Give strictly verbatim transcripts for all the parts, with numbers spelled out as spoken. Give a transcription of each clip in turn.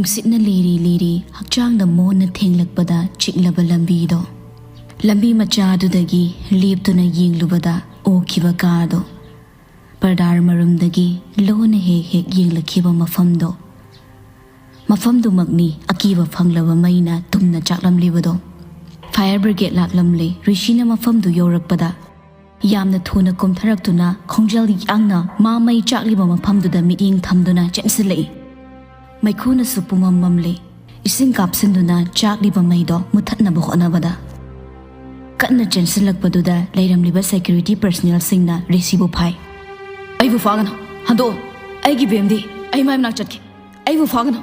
ꯅꯨꯡꯁꯤꯠꯅ ꯂꯤꯔꯤ ꯂꯤꯔꯤ ꯍꯛꯆꯥꯡꯗ ꯃꯣꯟꯅ ꯊꯦꯡꯂꯛꯄꯗ ꯆꯤꯛꯂꯕ ꯂꯝꯕꯤꯗꯣ, ꯂꯝꯕꯤ ꯃꯆꯥꯗꯨꯗꯒꯤ ꯂꯦꯞꯇꯨꯅ ꯌꯦꯡꯂꯨꯕꯗ ꯎꯈꯤꯕ ꯀꯥꯔꯗꯣ, ꯄꯔꯗꯥꯔ ꯃꯔꯨꯝꯗꯒꯤ ꯂꯣꯟꯅ ꯍꯦꯛ ꯍꯦꯛ ꯌꯦꯡꯂꯛꯈꯤꯕ ꯃꯐꯝꯗꯣ, ꯃꯐꯝꯗꯨꯃꯛꯅꯤ ꯑꯀꯤꯕ ꯐꯪꯂꯕ ꯃꯩꯅ ꯇꯨꯝꯅ ꯆꯥꯛꯂꯝꯂꯤꯕꯗꯣ꯫ Fire brigade ꯂꯥꯛꯂꯝꯂꯦ꯫ ꯔꯤꯁꯤꯅ ꯃꯐꯝꯗꯨ ꯌꯧꯔꯛꯄꯗ ꯌꯥꯝꯅ ꯊꯨꯅ ꯀꯨꯝꯊꯔꯛꯇꯨꯅ ꯈꯣꯡꯖꯦꯜ ꯌꯥꯡꯅ ꯃꯥ ꯃꯩ ꯆꯥꯛꯂꯤꯕ ꯃꯐꯝꯗꯨꯗ ꯃꯤꯠꯌꯦꯡ ꯊꯝꯗꯨꯅ ꯆꯦꯟꯁꯤꯜꯂꯛꯏ꯫ ꯃꯩꯈꯨꯅꯁꯨ ꯄꯨꯃꯝ ꯃꯝꯂꯦ꯫ ꯏꯁꯤꯡ ꯀꯥꯞꯁꯤꯟꯗꯨꯅ ꯆꯥꯛꯂꯤꯕ ꯃꯩꯗꯣ ꯃꯨꯊꯠꯅꯕ ꯍꯣꯠꯅꯕꯗ, ꯀꯟꯅ ꯆꯦꯟꯁꯤꯜꯂꯛꯄꯗꯨꯗ ꯂꯩꯔꯝꯂꯤꯕ ꯁꯦꯀ꯭ꯌꯨꯔꯤꯇꯤ ꯄꯔꯁꯅꯦꯜꯁꯤꯡꯅ ꯔꯤꯁꯤꯕꯨ ꯐꯥꯏ꯫ "ꯑꯩꯕꯨ ꯐꯥꯒꯅꯨ, ꯍꯟꯗꯣꯛꯑꯣ꯫ ꯑꯩꯒꯤ ꯕꯦꯝꯗꯤ ꯑꯩ ꯃꯥꯏ ꯃꯅꯥꯛ ꯆꯠꯈꯤ꯫ ꯑꯩꯕꯨ ꯐꯥꯒꯅꯨ!"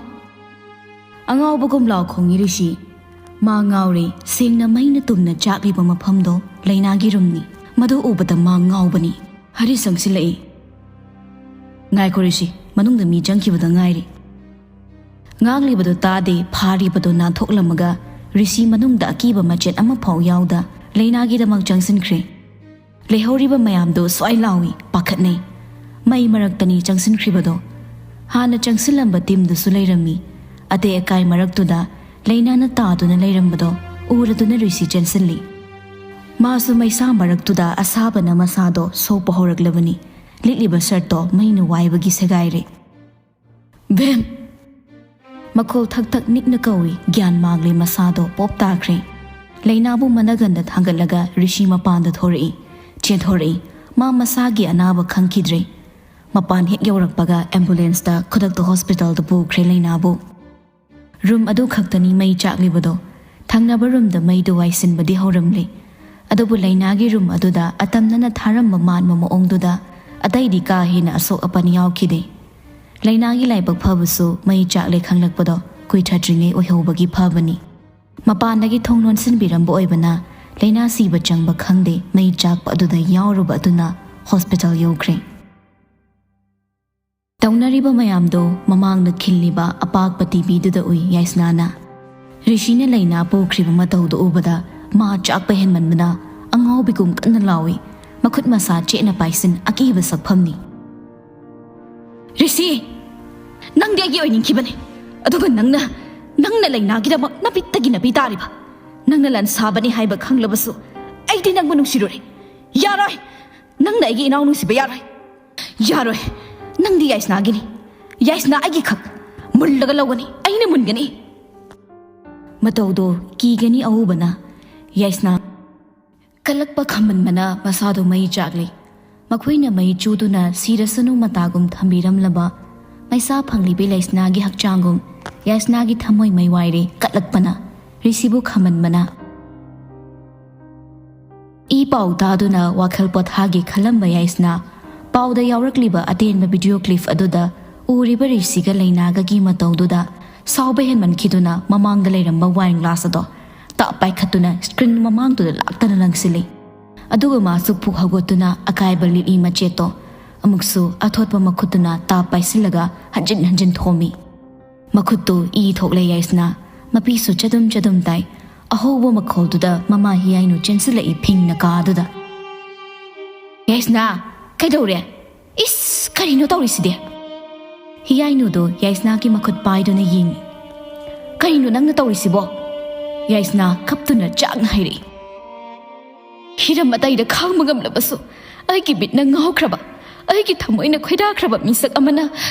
ꯑꯉꯥꯎꯕꯒꯨꯝ ꯂꯥꯎ ꯈꯣꯡꯉꯤ ꯔꯤꯁꯤ꯫ ꯃꯥ ꯉꯥꯎꯔꯦ꯫ ꯁꯦꯡꯅ ꯃꯩꯅ ꯇꯨꯝꯅ ꯆꯥꯛꯂꯤꯕ ꯃꯐꯝꯗꯣ ꯂꯩꯅꯥꯒꯤ ꯔꯨꯝꯅꯤ꯫ ꯃꯗꯨ ꯎꯕꯗ ꯃꯥ ꯉꯥꯎꯕꯅꯤ꯫ ꯍꯔꯤ ꯆꯪꯁꯤꯜꯂꯛꯏ꯫ "ꯉꯥꯏꯈꯣ ꯔꯤꯁꯤ, ꯃꯅꯨꯡꯗ ꯃꯤ ꯆꯪꯈꯤꯕꯗ ꯉꯥꯏꯔꯤ꯫" ꯉꯥꯡꯂꯤꯕꯗꯨ ꯇꯥꯗꯦ꯫ ꯐꯥꯔꯤꯕꯗꯨ ꯅꯥꯟꯊꯣꯛꯂꯝꯃꯒ ꯔꯤꯁꯤ ꯃꯅꯨꯡꯗ ꯑꯀꯤꯕ ꯃꯆꯦꯠ ꯑꯃꯐꯥꯎ ꯌꯥꯎꯗ ꯂꯩꯅꯥꯒꯤꯗꯃꯛ ꯆꯪꯁꯤꯟꯈ꯭ꯔꯦ꯫ ꯂꯩꯍꯧꯔꯤꯕ ꯃꯌꯥꯝꯗꯨ ꯁ꯭ꯋꯥꯏ ꯂꯥꯎꯏ, ꯄꯥꯈꯠꯅꯩ꯫ ꯃꯩ ꯃꯔꯛꯇꯅꯤ ꯆꯪꯁꯤꯟꯈ꯭ꯔꯤꯕꯗꯣ꯫ ꯍꯥꯟꯅ ꯆꯪꯁꯤꯜꯂꯝꯕ ꯇꯤꯝꯗꯨꯁꯨ ꯂꯩꯔꯝꯃꯤ꯫ ꯑꯇꯦꯛ ꯑꯀꯥꯏ ꯃꯔꯛꯇꯨꯗ ꯂꯩꯅꯥꯅ ꯇꯥꯗꯨꯅ ꯂꯩꯔꯝꯕꯗꯣ ꯎꯔꯗꯨꯅ ꯔꯤꯁꯤ ꯆꯦꯟꯁꯤꯜꯂꯤ꯫ ꯃꯥꯁꯨ ꯃꯩꯁꯥ ꯃꯔꯛꯇꯨꯗ ꯑꯁꯥꯕꯅ ꯃꯁꯥꯗꯣ ꯁꯣꯛꯄ ꯍꯧꯔꯛꯂꯕꯅꯤ꯫ ꯂꯤꯠꯂꯤꯕ ꯁꯔꯠꯇꯣ ꯃꯩꯅ ꯋꯥꯏꯕꯒꯤ ꯁꯦꯒꯥꯏꯔꯦ꯫ "ꯕꯦꯝ!" ꯃꯈꯣꯜ ꯊꯛ ꯊꯛ ꯅꯤꯛꯅ ꯀꯧꯏ꯫ ꯒ꯭ꯌꯥꯟ ꯃꯥꯡꯂꯦ, ꯃꯁꯥꯗꯣ ꯄꯣꯞ ꯇꯥꯈ꯭ꯔꯦ꯫ ꯂꯩꯅꯥꯕꯨ ꯃꯅꯒꯟꯗ ꯊꯥꯡꯒꯠꯂꯒ ꯔꯤꯁꯤ ꯃꯄꯥꯟꯗ ꯊꯣꯔꯛꯏ꯫ ꯆꯦꯟꯊꯣꯔꯛꯏ꯫ ꯃꯥ ꯃꯁꯥꯒꯤ ꯑꯅꯥꯕ ꯈꯪꯈꯤꯗ꯭ꯔꯦ꯫ ꯃꯄꯥꯟ ꯍꯦꯛ ꯌꯧꯔꯛꯄꯒ ꯑꯦꯝꯕꯨꯂꯦꯟꯁꯇ ꯈꯨꯗꯛꯇ ꯍꯣꯁꯄꯤꯇꯥꯜꯗ ꯄꯨꯈ꯭ꯔꯦ ꯂꯩꯅꯥꯕꯨ꯫ ꯔꯨꯝ ꯑꯗꯨ ꯈꯛꯇꯅꯤ ꯃꯩ ꯆꯥꯛꯂꯤꯕꯗꯣ꯫ ꯊꯪꯅꯕ ꯔꯨꯝꯗ ꯃꯩꯗꯨ ꯋꯥꯏꯁꯤꯟꯕꯗꯤ ꯍꯧꯔꯝꯂꯦ꯫ ꯑꯗꯨꯕꯨ ꯂꯩꯅꯥꯒꯤ ꯔꯨꯝ ꯑꯗꯨꯗ ꯑꯇꯝꯅꯅ ꯊꯥꯔꯝꯕ ꯃꯥꯟꯕ ꯃꯑꯣꯡꯗꯨꯗ ꯑꯇꯩꯗꯤ ꯀꯥ ꯍꯦꯟꯅ ꯑꯁꯣꯛ ꯑꯄꯟ ꯌꯥꯎꯈꯤꯗꯦ꯫ ꯂꯩꯅꯥꯒꯤ ꯂꯥꯏꯕꯛ ꯐꯕꯁꯨ ꯃꯩ ꯆꯥꯛꯂꯦ ꯈꯪꯂꯛꯄꯗꯣ ꯀꯨꯏꯊꯗ꯭ꯔꯤꯉꯩ ꯑꯣꯏꯍꯧꯕꯒꯤ ꯐꯕꯅꯤ꯫ ꯃꯄꯥꯟꯗꯒꯤ ꯊꯣꯡ ꯂꯣꯟꯁꯤꯟꯕꯤꯔꯝꯕ ꯑꯣꯏꯕꯅ ꯂꯩꯅꯥ ꯁꯤꯕ ꯆꯪꯕ ꯈꯪꯗꯦ꯫ ꯃꯩ ꯆꯥꯛꯄ ꯑꯗꯨꯗ ꯌꯥꯎꯔꯨꯕ ꯑꯗꯨꯅ ꯍꯣꯁꯄꯤꯇꯥꯜ ꯌꯧꯈ꯭ꯔꯦ꯫ ꯇꯧꯅꯔꯤꯕ ꯃꯌꯥꯝꯗꯣ ꯃꯃꯥꯡꯗ ꯈꯤꯜꯂꯤꯕ ꯑꯄꯥꯛꯄ ꯇꯤꯚꯤꯗꯨꯗ ꯎꯏ ꯌꯥꯏꯁꯅꯥꯅ꯫ ꯔꯤꯁꯤꯅ ꯂꯩꯅꯥ ꯄꯨꯈ꯭ꯔꯤꯕ ꯃꯇꯧꯗꯨ ꯎꯕꯗ ꯃꯥ ꯆꯥꯛꯄ ꯍꯦꯟꯃꯟꯕꯅ ꯑꯉꯥꯎꯕꯤꯒꯨꯝ ꯀꯟꯅ ꯂꯥꯎꯏ꯫ ꯃꯈꯨꯠ ꯃꯁꯥ ꯆꯦꯠꯅ ꯄꯥꯏꯁꯤꯟ ꯑꯀꯤꯕ ꯁꯛꯐꯝꯅꯤ꯫ "ꯔꯤꯁꯤ, ꯅꯪꯗꯤ ꯑꯩꯒꯤ ꯑꯣꯏꯅꯤꯡꯈꯤꯕꯅꯤ꯫ ꯑꯗꯨꯒ ꯅꯪꯅ, ꯅꯪꯅ ꯂꯩꯅꯥꯒꯤꯗꯃꯛ ꯅꯃꯤꯠꯇꯒꯤ ꯅꯥꯄꯤ ꯇꯥꯔꯤꯕ꯫ ꯅꯪꯅ ꯂꯥꯟ ꯁꯥꯕꯅꯤ ꯍꯥꯏꯕ ꯈꯪꯂꯕꯁꯨ ꯑꯩꯗꯤ ꯅꯪꯕꯨ ꯅꯨꯡꯁꯤꯔꯨꯔꯦ꯫ ꯌꯥꯔꯣꯏ! ꯅꯪꯅ ꯑꯩꯒꯤ ꯏꯅꯥꯎ ꯅꯨꯡꯁꯤꯕ ꯌꯥꯔꯣꯏ꯫ ꯌꯥꯔꯣꯏ! ꯅꯪꯗꯤ ꯌꯥꯏꯁꯅꯥꯒꯤꯅꯤ꯫ ꯌꯥꯏꯁꯅꯥ ꯑꯩꯒꯤ ꯈꯛ꯫ ꯃꯨꯜꯂꯒ ꯂꯧꯒꯅꯤ꯫ ꯑꯩꯅ ꯃꯨꯟꯒꯅꯤ꯫ ꯃꯇꯧꯗꯣ ꯀꯤꯒꯅꯤ ꯑꯎꯕꯅ ꯌꯥꯏꯁꯅꯥ ꯀꯜꯂꯛꯄ ꯈꯝꯃꯟꯕꯅ ꯃꯁꯥꯗꯣ ꯃꯩ ꯆꯥꯛꯂꯤ꯫ ꯃꯈꯣꯏꯅ ꯃꯩ ꯆꯨꯗꯨꯅ ꯁꯤꯔꯁꯅꯨ ꯃꯇꯥꯒꯨꯝ ꯊꯝꯕꯤꯔꯝꯂꯕ ꯃꯩꯁꯥ ꯐꯪꯂꯤꯕꯤ ꯌꯥꯏꯁꯅꯥꯒꯤ ꯍꯛꯆꯥꯡꯒꯨꯝ ꯌꯥꯏꯁꯅꯥꯒꯤ ꯊꯃꯣꯏ ꯃꯩ ꯋꯥꯏꯔꯦ ꯀꯠꯂꯛꯄꯅ, ꯔꯤꯁꯤꯕꯨ ꯈꯝꯃꯟꯕꯅ꯫ ꯏ ꯄꯥꯎ ꯇꯥꯗꯨꯅ ꯋꯥꯈꯜ ꯄꯣꯊꯥꯒꯦ ꯈꯜꯂꯝꯕ ꯌꯥꯏꯁꯅꯥ ꯄꯥꯎꯗ ꯌꯥꯎꯔꯛꯂꯤꯕ ꯑꯇꯦꯟꯕ ꯚꯤꯗꯤꯑꯣ ꯀ꯭ꯂꯤꯞ ꯑꯗꯨꯗ ꯎꯔꯤꯕ ꯔꯤꯁꯤꯒ ꯂꯩꯅꯥꯒꯒꯤ ꯃꯇꯧꯗꯨꯗ ꯁꯥꯎꯕ ꯍꯦꯟꯃꯟꯈꯤꯗꯨꯅ ꯃꯃꯥꯡꯗ ꯂꯩꯔꯝꯕ ꯋꯥꯏꯟ ꯒ꯭ꯂꯥꯁ ꯑꯗꯣ ꯇꯞ ꯄꯥꯏꯈꯠꯇꯨꯅ ꯁ꯭ꯀ꯭ꯔꯤꯟ ꯃꯃꯥꯡꯗꯨꯗ ꯂꯥꯛꯇꯅ ꯂꯪꯁꯤꯜꯂꯤ꯫ ꯑꯗꯨꯒ ꯃꯥꯁꯨ ꯄꯨꯛ ꯍꯧꯒꯠꯇꯨꯅ ꯑꯀꯥꯏꯕ ꯂꯤꯛꯂꯤ ꯃꯆꯦꯠꯇꯣ ꯑꯃꯨꯛꯁꯨ ꯑꯊꯣꯠꯄ ꯃꯈꯨꯠꯇꯨꯅ ꯇꯥꯞ ꯄꯥꯏꯁꯤꯜꯂꯒ ꯍꯟꯖꯤꯟ ꯍꯟꯖꯤꯟ ꯊꯣꯝꯃꯤ꯫ ꯃꯈꯨꯠꯇꯨ ꯏ ꯊꯣꯛꯂꯦ ꯌꯥꯏꯁꯅꯥ꯫ ꯃꯄꯤꯁꯨ ꯆꯗꯨꯝ ꯆꯗꯨꯝ ꯇꯥꯏ꯫ ꯑꯍꯧꯕ ꯃꯈꯣꯜꯗꯨꯗ ꯃꯃꯥ ꯍꯤꯌꯥꯏꯅꯨ ꯆꯦꯟꯁꯤꯜꯂꯛꯏ ꯐꯤꯡꯅ ꯀꯥꯗꯨꯗ꯫ "ꯌꯥꯏꯁꯅꯥ, ꯀꯩꯗꯧꯔꯦ? ꯏꯁ, ꯀꯔꯤꯅꯣ ꯇꯧꯔꯤꯁꯤꯗꯤ?" ꯍꯤꯌꯥꯏꯅꯨꯗꯨ ꯌꯥꯏꯁꯅꯥꯒꯤ ꯃꯈꯨꯠ ꯄꯥꯏꯗꯨꯅ ꯌꯦꯡꯉꯤ꯫ "ꯀꯔꯤꯅꯣ ꯅꯪꯅ ꯇꯧꯔꯤꯁꯤꯕꯣ?" ꯌꯥꯏꯁꯅꯥ ꯀꯞꯇꯨꯅ ꯆꯥꯛꯅ ꯍꯥꯏꯔꯛꯏ꯫ "ꯍꯤꯔꯝ ꯑꯇꯩꯗ ꯈꯥꯡꯕ ꯉꯝꯂꯕꯁꯨ ꯑꯩꯒꯤ ꯃꯤꯠꯅ ꯉꯥꯎꯈ꯭ꯔꯕ, ꯑꯩꯒꯤ ꯊꯃꯣꯏꯅ ꯈꯣꯏꯗꯥꯈ꯭ꯔꯕ ꯃꯤꯁꯛ ꯑꯃꯅ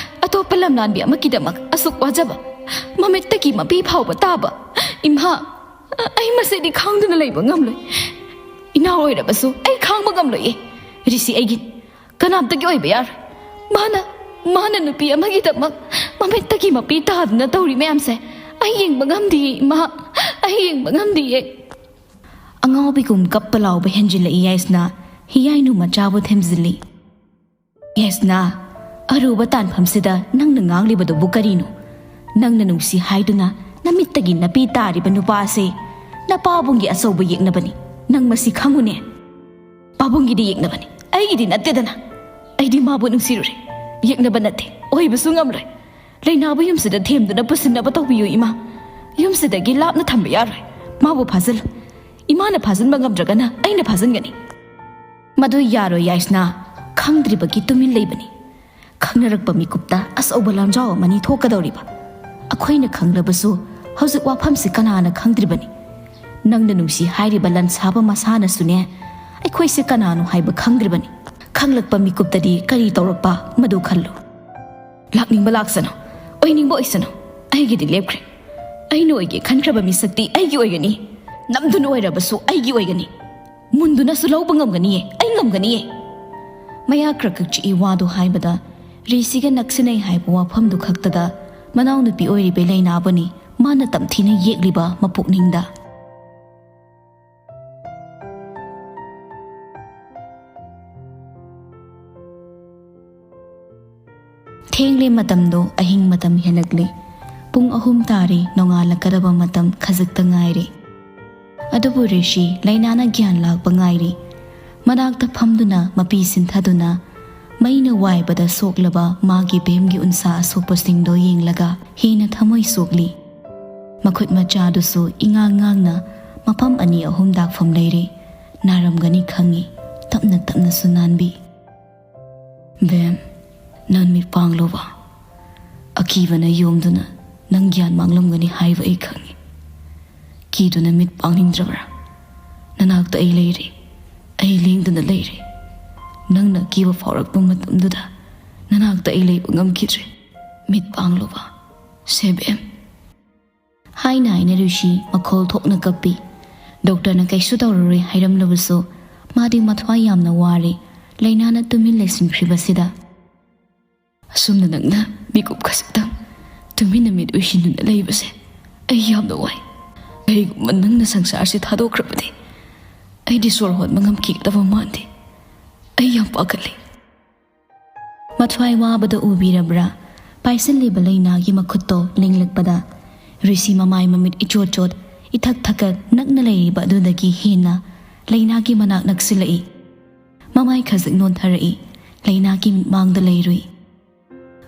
ꯑꯇꯣꯞꯄ ꯂꯝꯂꯥꯟꯕꯤ ꯑꯃꯒꯤꯗꯃꯛ ꯑꯁꯨꯛ ꯋꯥꯖꯕ, ꯃꯃꯤꯠꯇꯒꯤ ꯃꯄꯤ ꯐꯥꯎꯕ ꯇꯥꯕ, ꯏꯃꯥ, ꯑꯩ ꯃꯁꯤꯗꯤ ꯈꯥꯡꯗꯨꯅ ꯂꯩꯕ ꯉꯝꯂꯣꯏ꯫ ꯏꯅꯥꯎ ꯑꯣꯏꯔꯕꯁꯨ ꯑꯩ ꯈꯥꯡꯕ ꯉꯝꯂꯣꯏꯌꯦ꯫ ꯔꯤꯁꯤ ꯑꯩꯒꯤꯅꯤ, ꯀꯅꯥꯝꯇꯒꯤ ꯑꯣꯏꯕ ꯌꯥꯔꯣꯏ꯫ ꯃꯥꯅ, ꯃꯥꯅ ꯅꯨꯄꯤ ꯑꯃꯒꯤꯗꯃꯛ ꯃꯃꯤꯠꯇꯒꯤ ꯃꯄꯤ ꯇꯥꯗꯨꯅ ꯇꯧꯔꯤ ꯃꯌꯥꯝꯁꯦ ꯑꯩ ꯌꯦꯡꯕ ꯉꯝꯗꯤꯌꯦ, ꯏꯃꯥ, ꯑꯩ ꯌꯦꯡꯕ ꯉꯝꯗꯤꯌꯦ꯫" ꯑꯉꯥꯎꯕꯤꯒꯨꯝ ꯀꯞꯄ ꯂꯥꯎꯕ ꯍꯦꯟꯖꯤꯜꯂꯛꯏ ꯌꯥꯏꯁꯅꯥ ꯍꯤꯌꯥꯏꯅꯨ ꯃꯆꯥꯕꯨ ꯊꯦꯝꯖꯤꯜꯂꯤ꯫ "ꯌꯥꯏꯁꯅꯥ, ꯑꯔꯨꯕ ꯇꯥꯟꯐꯝꯁꯤꯗ ꯅꯪꯅ ꯉꯥꯡꯂꯤꯕꯗꯨꯕꯨ ꯀꯔꯤꯅꯣ? ꯅꯪꯅ ꯅꯨꯡꯁꯤ ꯍꯥꯏꯗꯨꯅ ꯅꯃꯤꯠꯇꯒꯤ ꯅꯄꯤ ꯇꯥꯔꯤꯕ ꯅꯨꯄꯥ ꯑꯁꯤ ꯅꯄꯥꯕꯨꯡꯒꯤ ꯑꯆꯧꯕ ꯌꯦꯛꯅꯕꯅꯤ꯫ ꯅꯪ ꯃꯁꯤ ꯈꯪꯉꯨꯅꯦ꯫ ꯄꯥꯕꯨꯡꯒꯤꯗꯤ ꯌꯦꯛꯅꯕꯅꯤ, ꯑꯩꯒꯤꯗꯤ ꯅꯠꯇꯦꯗꯅ꯫ ꯑꯩꯗꯤ ꯃꯥꯕꯨ ꯅꯨꯡꯁꯤꯔꯨꯔꯦ꯫ ꯌꯦꯛꯅꯕ ꯅꯠꯇꯦ, ꯑꯣꯏꯕꯁꯨ ꯉꯝꯂꯣꯏ꯫ ꯂꯩꯅꯥꯕꯨ ꯌꯨꯝꯁꯤꯗ ꯊꯦꯝꯗꯨꯅ ꯄꯨꯁꯤꯟꯅꯕ ꯇꯧꯕꯤꯌꯨ ꯏꯃꯥ꯫ ꯌꯨꯝꯁꯤꯗꯒꯤ ꯂꯥꯞꯅ ꯊꯝꯕ ꯌꯥꯔꯣꯏ꯫ ꯃꯥꯕꯨ ꯐꯥꯖꯤꯜꯂꯨ꯫ ꯏꯃꯥꯅ ꯐꯥꯖꯤꯟꯕ ꯉꯝꯗ꯭ꯔꯒꯅ ꯑꯩꯅ ꯐꯥꯖꯤꯟꯒꯅꯤ꯫" "ꯃꯗꯨ ꯌꯥꯔꯣꯏ ꯌꯥꯏꯁꯅꯥ, ꯈꯪꯗ꯭ꯔꯤꯕꯒꯤ ꯇꯨꯃꯤꯟ ꯂꯩꯕꯅꯤ꯫ ꯈꯪꯅꯔꯛꯄ ꯃꯤꯀꯨꯞꯇ ꯑꯆꯧꯕ ꯂꯥꯟꯖꯥꯎ ꯑꯃꯅꯤ ꯊꯣꯛꯀꯗꯧꯔꯤꯕ꯫ ꯑꯩꯈꯣꯏꯅ ꯈꯪꯂꯕꯁꯨ ꯍꯧꯖꯤꯛ ꯋꯥꯐꯝꯁꯤ ꯀꯅꯥꯅ ꯈꯪꯗ꯭ꯔꯤꯕꯅꯤ? ꯅꯪꯅ ꯅꯨꯡꯁꯤ ꯍꯥꯏꯔꯤꯕ ꯂꯟꯁꯥꯕ ꯃꯁꯥꯅꯁꯨꯅꯦ, ꯑꯩꯈꯣꯏꯁꯦ ꯀꯅꯥꯅꯣ ꯍꯥꯏꯕ ꯈꯪꯗ꯭ꯔꯤꯕꯅꯤ꯫ ꯈꯪꯂꯛꯄ ꯃꯤꯀꯨꯞꯇꯗꯤ ꯀꯔꯤ ꯇꯧꯔꯛꯄ, ꯃꯗꯨ ꯈꯜꯂꯨ꯫ ꯂꯥꯛꯅꯤꯡꯕ ꯂꯥꯛꯁꯅꯨ, ꯑꯣꯏꯅꯤꯡꯕ ꯑꯣꯏꯁꯅꯨ, ꯑꯩꯒꯤꯗꯤ ꯂꯦꯞꯈ꯭ꯔꯦ꯫ ꯑꯩꯅ ꯑꯣꯏꯒꯦ ꯈꯟꯈ꯭ꯔꯕ ꯃꯤꯁꯛꯇꯤ ꯑꯩꯒꯤ ꯑꯣꯏꯒꯅꯤ꯫ ꯅꯝꯗꯨꯅ ꯑꯣꯏꯔꯕꯁꯨ ꯑꯩꯒꯤ ꯑꯣꯏꯒꯅꯤ꯫ ꯃꯨꯟꯗꯨꯅꯁꯨ ꯂꯧꯕ ꯉꯝꯒꯅꯤꯌꯦ, ꯑꯩ ꯉꯝꯒꯅꯤꯌꯦ꯫ ꯃꯌꯥ ꯀ꯭ꯔꯛ ꯀ꯭ꯔꯛ ꯆꯤꯛꯏ ꯋꯥꯗꯨ ꯍꯥꯏꯕꯗ, ꯔꯤꯁꯤꯒ ꯅꯛꯁꯤꯟꯅꯩ ꯍꯥꯏꯕ ꯋꯥꯐꯝꯗꯨ ꯈꯛꯇꯗ ꯃꯅꯥꯎꯅꯨꯄꯤ ꯑꯣꯏꯔꯤꯕ ꯂꯩꯅꯥꯕꯨꯅꯤ ꯃꯥꯅ ꯇꯝꯊꯤꯅ ꯌꯦꯛꯂꯤꯕ ꯃꯄꯨꯛꯅꯤꯡꯗ꯫ ꯊꯦꯡꯂꯦ, ꯃꯇꯝꯗꯣ ꯑꯍꯤꯡ ꯃꯇꯝ ꯍꯦꯜꯂꯛꯂꯦ꯫ ꯄꯨꯡ ꯑꯍꯨꯝ ꯇꯥꯔꯦ, ꯅꯣꯡꯉꯥꯜꯂꯛꯀꯗꯕ ꯃꯇꯝ ꯈꯖꯤꯛꯇ ꯉꯥꯏꯔꯦ꯫ ꯑꯗꯨꯕꯨ ꯔꯤꯁꯤ ꯂꯩꯅꯥꯅ ꯒ꯭ꯌꯥꯟ ꯂꯥꯛꯄ ꯉꯥꯏꯔꯤ꯫ ꯃꯅꯥꯛꯇ ꯐꯝꯗꯨꯅ, ꯃꯄꯤ ꯁꯤꯟꯊꯗꯨꯅ, ꯃꯩꯅ ꯋꯥꯏꯕꯗ ꯁꯣꯛꯂꯕ ꯃꯥꯒꯤ ꯕꯦꯝꯒꯤ ꯎꯟꯁꯥ ꯑꯁꯣꯛꯄꯁꯤꯡꯗꯣ ꯌꯦꯡꯂꯒ ꯍꯦꯟꯅ ꯊꯃꯣꯏ ꯁꯣꯛꯂꯤ꯫ ꯃꯈꯨꯠ ꯃꯆꯥꯗꯨꯁꯨ ꯏꯉꯥꯡ ꯉꯥꯡꯅ ꯃꯐꯝ ꯑꯅꯤ ꯑꯍꯨꯝ ꯗꯥꯛꯐꯝ ꯂꯩꯔꯦ꯫ ꯅꯥꯔꯝꯒꯅꯤ ꯈꯪꯉꯤ, ꯇꯞꯅ ꯇꯞꯅꯁꯨ ꯅꯥꯟꯕꯤ꯫ "ꯕꯦꯝ, ꯅꯪ ꯃꯤꯠ ꯄꯥꯡꯂꯣꯕ꯫ ꯑꯀꯤꯕꯅ ꯌꯣꯝꯗꯨꯅ ꯅꯪ ꯒ꯭ꯌꯥꯟ ꯃꯥꯡꯂꯝꯒꯅꯤ ꯍꯥꯏꯕ ꯑꯩ ꯈꯪꯉꯤ꯫ ꯀꯤꯗꯨꯅ ꯃꯤꯠ ꯄꯥꯡꯅꯤꯡꯗ꯭ꯔꯕ꯭ꯔꯥ? ꯅꯅꯥꯛꯇ ꯑꯩ ꯂꯩꯔꯤ, ꯑꯩ ꯂꯦꯡꯗꯅ ꯂꯩꯔꯤ꯫ ꯅꯪꯅ ꯑꯀꯤꯕ ꯐꯥꯎꯔꯛꯄ ꯃꯇꯝꯗꯨꯗ ꯅꯅꯥꯛꯇ ꯑꯩ ꯂꯩꯕ ꯉꯝꯈꯤꯗ꯭ꯔꯦ꯫ ꯃꯤꯠ ꯄꯥꯡꯂꯣꯕ, ꯁꯦ ꯕꯦꯝ꯫" ꯍꯥꯏꯅ ꯍꯥꯏꯅ ꯔꯤꯁꯤ ꯃꯈꯣꯜ ꯊꯣꯛꯅ ꯀꯞꯄꯤ꯫ ꯗꯣꯛꯇꯔꯅ ꯀꯩꯁꯨ ꯇꯧꯔꯔꯣꯏ ꯍꯥꯏꯔꯝꯂꯕꯁꯨ ꯃꯥꯗꯤ ꯃꯊ꯭ꯋꯥꯏ ꯌꯥꯝꯅ ꯋꯥꯔꯦ꯫ ꯂꯩꯅꯥꯅ ꯇꯨꯃꯤꯟ ꯂꯩꯁꯤꯟꯈ꯭ꯔꯤꯕꯁꯤꯗ, "ꯑꯁꯨꯝꯅ ꯅꯪꯅ ꯃꯤꯀꯨꯞ ꯈꯖꯤꯛꯇꯪ ꯇꯨꯃꯤꯟꯅ ꯃꯤꯠ ꯎꯏꯁꯤꯟꯗꯨꯅ ꯂꯩꯕꯁꯦ ꯑꯩ ꯌꯥꯝꯅ ꯋꯥꯏ꯫ ꯀꯔꯤꯒꯨꯝꯕ ꯅꯪꯅ ꯁꯪꯁꯥꯔꯁꯤ ꯊꯥꯗꯣꯛꯈ꯭ꯔꯕꯗꯤ ꯑꯩꯗꯤ ꯁꯣꯔ ꯍꯣꯟꯕ ꯉꯝꯈꯤꯒꯗꯕ ꯃꯥꯟꯗꯦ꯫ ꯑꯩ ꯌꯥꯝ ꯄꯥꯈꯠꯂꯤ꯫" ꯃꯊ꯭ꯋꯥꯏ ꯋꯥꯕꯗ ꯎꯕꯤꯔꯕ꯭ꯔꯥ? ꯄꯥꯏꯁꯤꯜꯂꯤꯕ ꯂꯩꯅꯥꯒꯤ ꯃꯈꯨꯠꯇꯣ ꯂꯦꯡꯂꯛꯄꯗ, ꯔꯤꯁꯤ ꯃꯃꯥꯏ ꯃꯃꯤꯠ ꯏꯆꯣꯠ ꯆꯣꯠ, ꯏꯊꯛ ꯊꯛꯀꯠ ꯅꯛꯅ ꯂꯩꯔꯤꯕ ꯑꯗꯨꯗꯒꯤ ꯍꯦꯟꯅ ꯂꯩꯅꯥꯒꯤ ꯃꯅꯥꯛ ꯅꯛꯁꯤꯜꯂꯛꯏ꯫ ꯃꯃꯥꯏ ꯈꯖꯤꯛ ꯅꯣꯟꯊꯔꯛꯏ꯫ ꯂꯩꯅꯥꯒꯤ ꯃꯤꯠꯃꯥꯡꯗ ꯂꯩꯔꯨꯏ꯫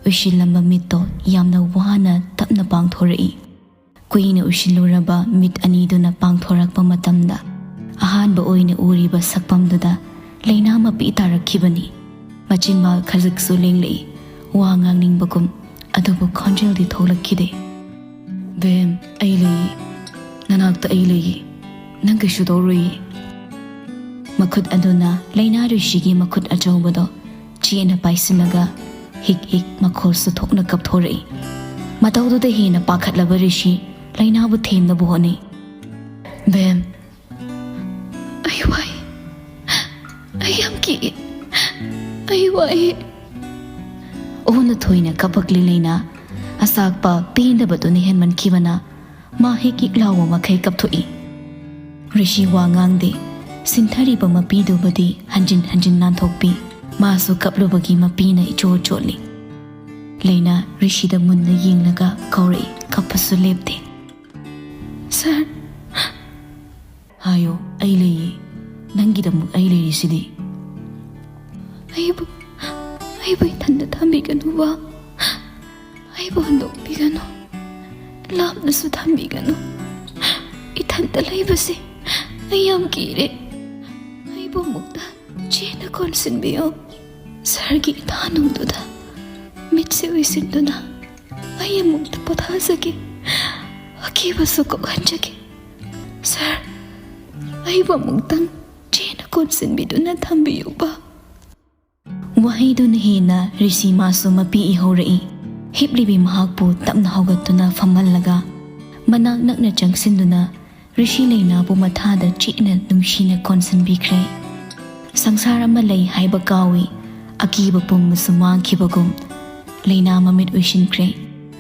ꯎꯏꯁꯤꯜꯂꯝꯕ ꯃꯤꯠꯇꯣ ꯌꯥꯝꯅ ꯋꯥꯅ ꯇꯞꯅ ꯄꯥꯡꯊꯣꯔꯛꯏ꯫ ꯀꯨꯏꯅ ꯎꯏꯁꯤꯜꯂꯨꯔꯕ ꯃꯤꯠ ꯑꯅꯤꯗꯨꯅ ꯄꯥꯡꯊꯣꯔꯛꯄ ꯃꯇꯝꯗ, ꯑꯍꯥꯟꯕ ꯑꯣꯏꯅ ꯎꯔꯤꯕ ꯁꯛꯐꯝꯗꯨꯗ ꯂꯩꯅꯥ ꯃꯄꯤ ꯇꯥꯔꯛꯈꯤꯕꯅꯤ꯫ ꯃꯆꯤꯟꯕꯥꯜ ꯈꯖꯤꯛꯁꯨ ꯂꯦꯡꯂꯛꯏ꯫ ꯋꯥ ꯉꯥꯡꯅꯤꯡꯕꯒꯨꯝ, ꯑꯗꯨꯕꯨ ꯈꯣꯟꯖꯦꯜꯗꯤ ꯊꯣꯛꯂꯛꯈꯤꯗꯦ꯫ ꯕꯦꯝ, ꯑꯩ ꯂꯩꯌꯦ꯫ ꯅꯅꯥꯛꯇ ꯑꯩ ꯂꯩꯌꯦ꯫ ꯅꯪ ꯀꯩꯁꯨ ꯇꯧꯔꯣꯏꯌꯦ꯫ ꯃꯈꯨꯠ ꯑꯗꯨꯅ ꯂꯩꯅꯥ ꯔꯤꯁꯤꯒꯤ ꯃꯈꯨꯠ ꯑꯆꯧꯕꯗꯣ ꯆꯦꯠꯅ ꯄꯥꯏꯁꯤꯜꯂꯒ ꯍꯤꯛ ꯍꯤꯛ ꯃꯈꯣꯜꯁꯨ ꯊꯣꯛꯅ ꯀꯞꯊꯣꯔꯛꯏ꯫ ꯃꯇꯧꯗꯨꯗ ꯍꯦꯟꯅ ꯄꯥꯈꯠꯂꯕ ꯔꯤꯁꯤ ꯂꯩꯅꯥꯕꯨ ꯊꯦꯝꯅꯕ ꯍꯣꯠꯅꯩ꯫ ꯕꯦꯝ, ꯑꯩ ꯋꯥꯏ꯫ ꯑꯩ ꯌꯥꯝ ꯀꯤꯌꯦ꯫ ꯑꯩ ꯋꯥꯏ꯫ ꯑꯣꯟꯅ ꯊꯣꯏꯅ ꯀꯞꯄꯛꯂꯤ ꯂꯩꯅꯥ꯫ ꯑꯆꯥꯛꯄ ꯄꯦꯟꯗꯕꯗꯨꯅ ꯍꯦꯟꯃꯟꯈꯤꯕꯅ ꯃꯥ ꯍꯤꯛ ꯍꯤꯛ ꯂꯥꯎꯕ ꯃꯈꯩ ꯀꯞꯊꯣꯛꯏ꯫ ꯔꯤꯁꯤ ꯋꯥ ꯉꯥꯡꯗꯦ꯫ ꯁꯤꯟꯊꯔꯤꯕ ꯃꯄꯤꯗꯨꯕꯨꯗꯤ ꯍꯟꯖꯤꯟ ꯍꯟꯖꯤꯟ ꯅꯥꯟꯊꯣꯛꯄꯤ꯫ ꯃꯥꯁꯨ ꯀꯞꯂꯨꯕꯒꯤ ꯃꯄꯤꯅ ꯏꯆꯣꯠ ꯆꯣꯠꯂꯤ꯫ ꯂꯩꯅꯥ ꯔꯤꯁꯤꯗ ꯃꯨꯟꯅ ꯌꯦꯡꯂꯒ ꯀꯧꯔꯛꯏ, ꯀꯞꯄꯁꯨ ꯂꯦꯞꯇꯦ꯫ "ꯁꯥꯔ!" "ꯍꯥꯏꯌꯣ, ꯑꯩ ꯂꯩꯌꯦ꯫ ꯅꯪꯒꯤꯗꯃꯛ ꯑꯩ ꯂꯩꯔꯤꯁꯤꯗꯤ꯫" "ꯑꯩꯕꯨ, ꯑꯩꯕꯨ ꯏꯊꯟꯗ ꯊꯝꯕꯤꯒꯅꯨꯕ꯫ ꯑꯩꯕꯨ ꯍꯨꯟꯗꯣꯛꯄꯤꯒꯅꯨ꯫ ꯂꯥꯞꯅꯁꯨ ꯊꯝꯕꯤꯒꯅꯨ꯫ ꯏꯊꯟꯗ ꯂꯩꯕꯁꯦ ꯑꯩ ꯌꯥꯝ ꯀꯤꯔꯦ꯫ ꯑꯩꯕꯨ ꯑꯃꯨꯛꯇ ꯆꯦꯠꯅ ꯀꯣꯟꯁꯤꯟꯕꯤꯌꯨ꯫ ꯁꯥꯔꯒꯤ ꯏꯊꯥꯅꯨꯡꯗꯨꯗ ꯃꯤꯠꯁꯦ ꯎꯏꯁꯤꯟꯗꯨꯅ ꯑꯩ ꯑꯃꯨꯛꯇ ꯄꯣꯊꯥꯖꯒꯦ꯫ ꯑꯀꯤꯕꯁꯨ ꯀꯣꯛꯍꯟꯖꯒꯦ꯫ ꯁꯥꯔ, ꯑꯩꯕꯨ ꯑꯃꯨꯛꯇꯪ ꯆꯦꯠꯅ ꯀꯣꯟꯁꯤꯟꯕꯤꯗꯨꯅ ꯊꯝꯕꯤꯌꯨꯕ꯫" ꯋꯥꯍꯩꯗꯨꯅ ꯍꯦꯟꯅ ꯔꯤꯁꯤ ꯃꯥꯁꯨ ꯃꯄꯤ ꯏꯍꯧꯔꯛꯏ꯫ ꯍꯤꯞꯂꯤꯕꯤ ꯃꯍꯥꯛꯄꯨ ꯇꯞꯅ ꯍꯧꯒꯠꯇꯨꯅ ꯐꯝꯍꯜꯂꯒ ꯃꯅꯥꯛ ꯅꯛꯅ ꯆꯪꯁꯤꯟꯗꯨꯅ ꯔꯤꯁꯤ ꯂꯩꯅꯥꯕꯨ ꯃꯊꯥꯗ ꯆꯦꯠꯅ ꯅꯨꯡꯁꯤꯅ ꯀꯣꯟꯁꯤꯟꯕꯤꯈ꯭ꯔꯦ꯫ ꯁꯪꯁꯥꯔ ꯑꯃ ꯂꯩ ꯍꯥꯏꯕ ꯀꯥꯎꯏ꯫ ꯑꯀꯤꯕ ꯄꯨꯝꯕꯁꯨ ꯃꯥꯡꯈꯤꯕꯒꯨꯝ ꯂꯩꯅꯥ ꯃꯃꯤꯠ ꯎꯏꯁꯤꯟꯈ꯭ꯔꯦ꯫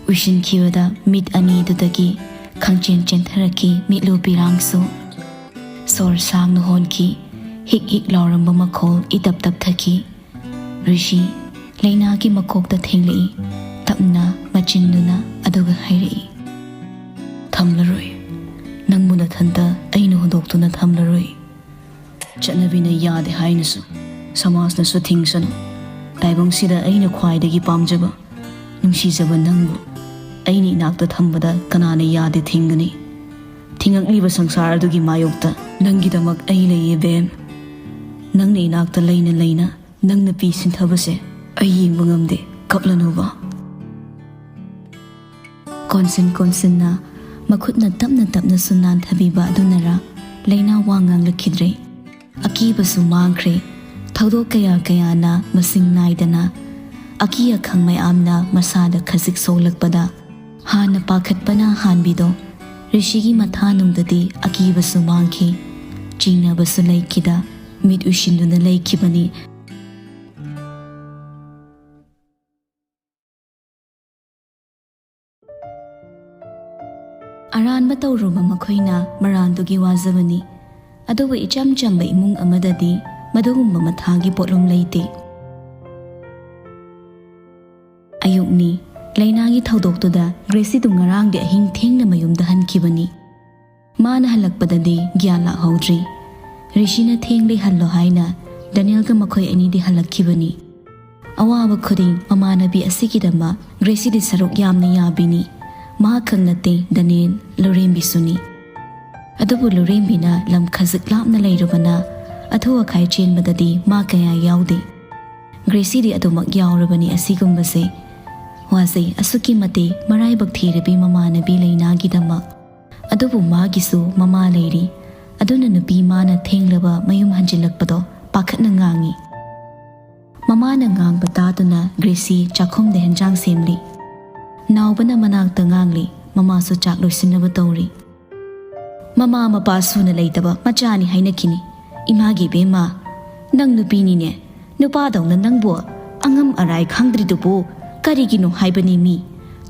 ꯎꯏꯁꯤꯟꯈꯤꯕꯗ ꯃꯤꯠ ꯑꯅꯤꯗꯨꯗꯒꯤ ꯈꯪꯆꯦꯟ ꯆꯦꯟꯊꯔꯛꯈꯤ ꯃꯤꯠꯂꯨ ꯄꯤꯔꯥꯡꯁꯨ꯫ ꯁꯣꯔ ꯁꯥꯡꯅ ꯍꯣꯟꯈꯤ꯫ ꯍꯤꯛ ꯍꯤꯛ ꯂꯥꯎꯔꯝꯕ ꯃꯈꯣꯜ ꯏꯇꯞ ꯇꯞꯊꯈꯤ꯫ ꯔꯤꯁꯤ ꯂꯩꯅꯥꯒꯤ ꯃꯀꯣꯛꯇ ꯊꯦꯡꯂꯛꯏ꯫ ꯇꯞꯅ ꯃꯆꯤꯟꯗꯨꯅ ꯑꯗꯨꯒ ꯍꯥꯏꯔꯛꯏ, "ꯊꯝꯂꯔꯣꯏ꯫ ꯅꯪꯕꯨ ꯅꯊꯟꯇ ꯑꯩꯅ ꯍꯨꯟꯗꯣꯛꯇꯨꯅ ꯊꯝꯂꯔꯣꯏ꯫ ꯆꯠꯅꯕꯤꯅ ꯌꯥꯗꯦ ꯍꯥꯏꯅꯁꯨ, ꯁꯃꯥꯖꯅꯁꯨ ꯊꯤꯡꯁꯅꯨ꯫ ꯇꯥꯏꯕꯪꯁꯤꯗ ꯑꯩꯅ ꯈ꯭ꯋꯥꯏꯗꯒꯤ ꯄꯥꯝꯖꯕ, ꯅꯨꯡꯁꯤꯖꯕ ꯅꯪꯕꯨ ꯑꯩꯅ ꯏꯅꯥꯛꯇ ꯊꯝꯕꯗ ꯀꯅꯥꯅ ꯌꯥꯗꯦ ꯊꯤꯡꯒꯅꯤ? ꯊꯤꯡꯉꯛꯂꯤꯕ ꯁꯪꯁꯥꯔ ꯑꯗꯨꯒꯤ ꯃꯥꯌꯣꯛꯇ ꯅꯪꯒꯤꯗꯃꯛ ꯑꯩ ꯂꯩꯌꯦ, ꯕꯦꯝ꯫ ꯅꯪꯅ ꯏꯅꯥꯛꯇ ꯂꯩꯅ ꯂꯩꯅ ꯅꯪ ꯅꯨꯄꯤ ꯁꯤꯟꯊꯕꯁꯦ ꯑꯩ ꯌꯦꯡꯕ ꯉꯝꯗꯦ, ꯀꯞꯂꯅꯨꯕ꯫" ꯀꯣꯟꯁꯤꯟ ꯀꯣꯟꯁꯤꯟꯅ ꯃꯈꯨꯠꯅ ꯇꯞꯅ ꯇꯞꯅꯁꯨ ꯅꯥꯟꯊꯕꯤꯕ ꯑꯗꯨꯅꯔ, ꯂꯩꯅꯥ ꯋꯥ ꯉꯥꯡꯂꯛꯈꯤꯗ꯭ꯔꯦ꯫ ꯑꯀꯤꯕꯁꯨ ꯃꯥꯡꯈ꯭ꯔꯦ꯫ ꯊꯧꯗꯣꯛ ꯀꯌꯥ ꯀꯌꯥꯅ ꯃꯁꯤꯡ ꯅꯥꯏꯗꯅ ꯑꯀꯤ ꯑꯈꯪ ꯃꯌꯥꯝꯅ ꯃꯁꯥꯗ ꯈꯖꯤꯛ ꯁꯣꯛꯂꯛꯄꯗ, ꯍꯥꯟꯅ ꯄꯥꯈꯠꯄꯅ ꯍꯥꯟꯕꯤꯗꯣ, ꯔꯤꯁꯤꯒꯤ ꯃꯊꯥꯅꯨꯡꯗꯗꯤ ꯑꯀꯤꯕꯁꯨ ꯃꯥꯡꯈꯤ꯫ ꯆꯤꯡꯅꯕꯁꯨ ꯂꯩꯈꯤꯗ ꯃꯤꯠ ꯎꯏꯁꯤꯟꯗꯨꯅ ꯂꯩꯈꯤꯕꯅꯤ꯫ ꯑꯔꯥꯟꯕ ꯇꯧꯔꯨꯕ ꯃꯈꯣꯏꯅ ꯃꯔꯥꯜꯗꯨꯒꯤ ꯋꯥꯖꯕꯅꯤ꯫ ꯑꯗꯨꯕꯨ ꯏꯆꯝ ꯆꯝꯕ ꯏꯃꯨꯡ ꯑꯃꯗꯗꯤ ꯃꯗꯨꯒꯨꯝꯕ ꯃꯊꯥꯒꯤ ꯄꯣꯠꯂꯨꯝ ꯂꯩꯇꯦ꯫ ꯑꯌꯨꯛꯅꯤ꯫ ꯂꯩꯅꯥꯒꯤ ꯊꯧꯗꯣꯛꯇꯨꯗ ꯒ꯭ꯔꯦꯁꯤꯗꯨ ꯉꯔꯥꯡꯗꯤ ꯑꯍꯤꯡ ꯊꯦꯡꯅ ꯃꯌꯨꯝꯗ ꯍꯟꯈꯤꯕꯅꯤ꯫ ꯃꯥꯅ ꯍꯜꯂꯛꯄꯗꯗꯤ ꯒ꯭ꯌꯥꯟ ꯂꯥꯛꯍꯧꯗ꯭ꯔꯤ꯫ ꯔꯤꯁꯤꯅ ꯊꯦꯡꯂꯤ ꯍꯜꯂꯣ ꯍꯥꯏꯅ ꯗꯅꯤꯌꯦꯜꯒ ꯃꯈꯣꯏ ꯑꯅꯤꯗꯤ ꯍꯜꯂꯛꯈꯤꯕꯅꯤ꯫ ꯑꯋꯥꯕ ꯈꯨꯗꯤꯡ ꯃꯃꯥꯟꯅꯕꯤ ꯑꯁꯤꯒꯤꯗꯃꯛ ꯒ꯭ꯔꯦꯁꯤꯗꯤ ꯁꯔꯨꯛ ꯌꯥꯝꯅ ꯌꯥꯕꯤꯅꯤ꯫ ꯃꯍꯥꯛꯈꯛ ꯅꯠꯇꯦ, ꯗꯅꯤꯌꯦꯜ, ꯂꯨꯔꯦꯝꯕꯤꯁꯨꯅꯤ꯫ ꯑꯗꯨꯕꯨ ꯂꯨꯔꯦꯝꯕꯤꯅ ꯂꯝ ꯈꯖꯤꯛ ꯂꯥꯞꯅ ꯂꯩꯔꯨꯕꯅ ꯑꯊꯨ ꯑꯀꯥꯏ ꯆꯦꯟꯕꯗꯗꯤ ꯃꯥ ꯀꯌꯥ ꯌꯥꯎꯗꯦ꯫ ꯒ꯭ꯔꯦꯁꯤꯗꯤ ꯑꯗꯨꯃꯛ ꯌꯥꯎꯔꯕꯅꯤ ꯑꯁꯤꯒꯨꯝꯕꯁꯦ꯫ ꯋꯥꯖꯩ ꯑꯁꯨꯛꯀꯤ ꯃꯇꯤꯛ ꯃꯔꯥꯏꯕꯛ ꯊꯤꯔꯕꯤ ꯃꯃꯥꯟꯅꯕꯤ ꯂꯩꯅꯥꯒꯤꯗꯃꯛ꯫ ꯑꯗꯨꯕꯨ ꯃꯥꯒꯤꯁꯨ ꯃꯃꯥ ꯂꯩꯔꯤ꯫ ꯑꯗꯨꯅ ꯅꯨꯄꯤ ꯃꯥꯅ ꯊꯦꯡꯂꯕ ꯃꯌꯨꯝ ꯍꯟꯖꯤꯜꯂꯛꯄꯗꯣ ꯄꯥꯈꯠꯅ ꯉꯥꯡꯏ꯫ ꯃꯃꯥꯅ ꯉꯥꯡꯕ ꯇꯥꯗꯨꯅ ꯒ꯭ꯔꯦꯁꯤ ꯆꯥꯛꯈꯨꯝꯗ ꯍꯦꯟꯖꯥꯡ ꯁꯦꯝꯂꯤ꯫ ꯅꯥꯎꯕꯅ ꯃꯅꯥꯛꯇ ꯉꯥꯡꯂꯤ, ꯃꯃꯥꯁꯨ ꯆꯥꯛ ꯂꯣꯏꯁꯤꯟꯅꯕ ꯇꯧꯔꯤ꯫ ꯃꯃꯥ ꯃꯄꯥ ꯁꯨꯅ ꯂꯩꯇꯕ ꯃꯆꯥꯅꯤ ꯍꯥꯏꯅꯈꯤꯅꯤ꯫ ꯏꯃꯥꯒꯤ ꯏꯕꯦꯝꯃ, ꯅꯪ ꯅꯨꯄꯤꯅꯤꯅꯦ, ꯅꯨꯄꯥꯗꯧꯅ ꯅꯪꯕꯨ ꯑꯉꯝ ꯑꯔꯥꯏ ꯈꯪꯗ꯭ꯔꯤꯗꯨꯕꯨ ꯀꯔꯤꯒꯤꯅꯣ ꯍꯥꯏꯕꯅꯤ ꯃꯤ?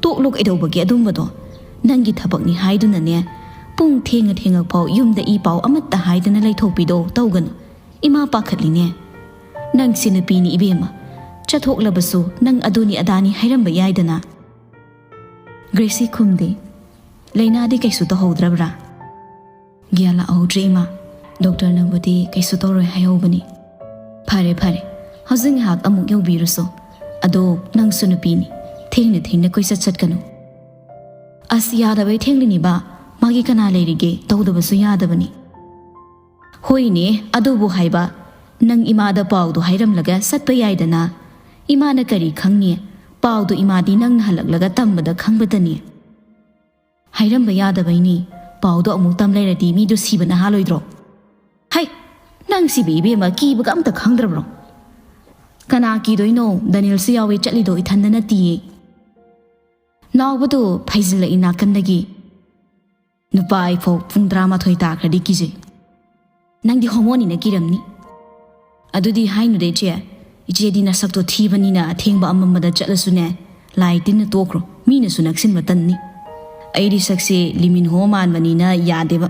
ꯇꯣꯛꯂꯣ ꯀꯩꯗꯧꯕꯒꯤ ꯑꯗꯨꯝꯕꯗꯣ? ꯅꯪꯒꯤ ꯊꯕꯛꯅꯤ ꯍꯥꯏꯗꯨꯅꯅꯦ, ꯄꯨꯡ ꯊꯦꯡꯉ ꯊꯦꯡꯉꯐꯥꯎ ꯌꯨꯝꯗ ꯏ ꯄꯥꯎ ꯑꯃꯠꯇ ꯍꯥꯏꯗꯅ ꯂꯩꯊꯣꯛꯄꯤꯗꯣ ꯇꯧꯒꯅꯨ꯫ ꯏꯃꯥ ꯄꯥꯈꯠꯂꯤꯅꯦ꯫ ꯅꯪꯁꯤ ꯅꯨꯄꯤꯅꯤ ꯏꯕꯦꯝꯃ, ꯆꯠꯊꯣꯛꯂꯕꯁꯨ ꯅꯪ ꯑꯗꯨꯅꯤ ꯑꯗꯥꯅꯤ ꯍꯥꯏꯔꯝꯕ ꯌꯥꯏꯗꯅ꯫ ꯒ꯭ꯔꯦꯁꯤ ꯈꯨꯝꯗꯦ꯫ ꯂꯩꯅꯥꯗꯤ ꯀꯩꯁꯨ ꯇꯧꯍꯧꯗ꯭ꯔꯕ꯭ꯔꯥ? ꯒ꯭ꯌꯥꯟ ꯂꯥꯛꯍꯧꯗ꯭ꯔꯦ ꯏꯃꯥ꯫ ꯗꯣꯛꯇꯔꯅꯕꯨꯗꯤ ꯀꯩꯁꯨ ꯇꯧꯔꯣꯏ ꯍꯥꯏꯍꯧꯕꯅꯤ꯫ ꯐꯔꯦ ꯐꯔꯦ, ꯍꯧꯖꯤꯛ ꯉꯥꯏꯍꯥꯛ ꯑꯃꯨꯛ ꯌꯧꯕꯤꯔꯨꯁꯣ꯫ ꯑꯗꯣ ꯅꯪꯁꯨ ꯅꯨꯄꯤꯅꯤ, ꯊꯦꯡꯅ ꯊꯦꯡꯅ ꯀꯣꯏꯆꯠ ꯆꯠꯀꯅꯨ꯫ ꯑꯁ, ꯌꯥꯗꯕꯩ ꯊꯦꯡꯂꯤꯅꯤꯕ, ꯃꯥꯒꯤ ꯀꯅꯥ ꯂꯩꯔꯤꯒꯦ? ꯇꯧꯗꯕꯁꯨ ꯌꯥꯗꯕꯅꯤ꯫ ꯍꯣꯏꯅꯦ, ꯑꯗꯨꯕꯨ ꯍꯥꯏꯕ, ꯅꯪ ꯏꯃꯥꯗ ꯄꯥꯎꯗꯣ ꯍꯥꯏꯔꯝꯂꯒ ꯆꯠꯄ ꯌꯥꯏꯗꯅ꯫ ꯏꯃꯥꯅ ꯀꯔꯤ ꯈꯪꯅꯤ? ꯄꯥꯎꯗꯣ ꯏꯃꯥꯗꯤ ꯅꯪꯅ ꯍꯜꯂꯛꯂꯒ ꯇꯝꯕꯗ ꯈꯪꯕꯇꯅꯤ꯫ ꯍꯥꯏꯔꯝꯕ ꯌꯥꯗꯕꯩꯅꯤ꯫ ꯄꯥꯎꯗꯣ ꯑꯃꯨꯛ ꯇꯝ ꯂꯩꯔꯗꯤ ꯃꯤꯗꯣ ꯁꯤꯕꯅ ꯍꯥꯜꯂꯣꯏꯗ꯭ꯔꯣ? ꯍꯩ, ꯅꯪ ꯁꯤꯕ ꯏꯕꯦꯝꯃ ꯀꯤꯕꯒ ꯑꯝꯇ ꯈꯪꯗ꯭ꯔꯕ꯭ꯔꯣ? ꯀꯅꯥ ꯀꯤꯗꯣꯏꯅꯣ? ꯗꯅꯤꯜꯁꯨ ꯌꯥꯎꯋꯦ, ꯆꯠꯂꯤꯗꯣ ꯏꯊꯟꯗ ꯅꯠꯇꯤꯌꯦ꯫ ꯅꯥꯎꯕꯗꯣ ꯐꯩꯖꯤꯜꯂꯛꯏ ꯅꯥꯀꯟꯗꯒꯤ꯫ ꯅꯨꯄꯥ ꯑꯩꯐꯥꯎ ꯄꯨꯡ ꯇꯔꯥꯃꯥꯊꯣꯏ ꯇꯥꯈ꯭ꯔꯗꯤ ꯀꯤꯖꯩ꯫ ꯅꯪꯗꯤ ꯍꯣꯃꯣꯅꯤꯅ ꯀꯤꯔꯝꯅꯤ꯫ ꯑꯗꯨꯗꯤ ꯍꯥꯏꯅꯨꯗ ꯏꯆꯦ꯫ ꯏꯆꯦꯗꯤ ꯅꯁꯛꯇꯣ ꯊꯤꯕꯅꯤꯅ ꯑꯊꯦꯡꯕ ꯑꯃꯝꯕꯗ ꯆꯠꯂꯁꯨꯅꯦ, ꯂꯥꯏ ꯇꯤꯟꯅ ꯇꯣꯛꯈ꯭ꯔꯣ, ꯃꯤꯅꯁꯨ ꯅꯛꯁꯤꯟꯕ ꯇꯟꯅꯤ꯫ ꯑꯩꯗꯤ ꯁꯛꯁꯦ ꯂꯤꯃꯤꯟꯍꯣ ꯃꯥꯟꯕꯅꯤꯅ ꯌꯥꯗꯦꯕ꯫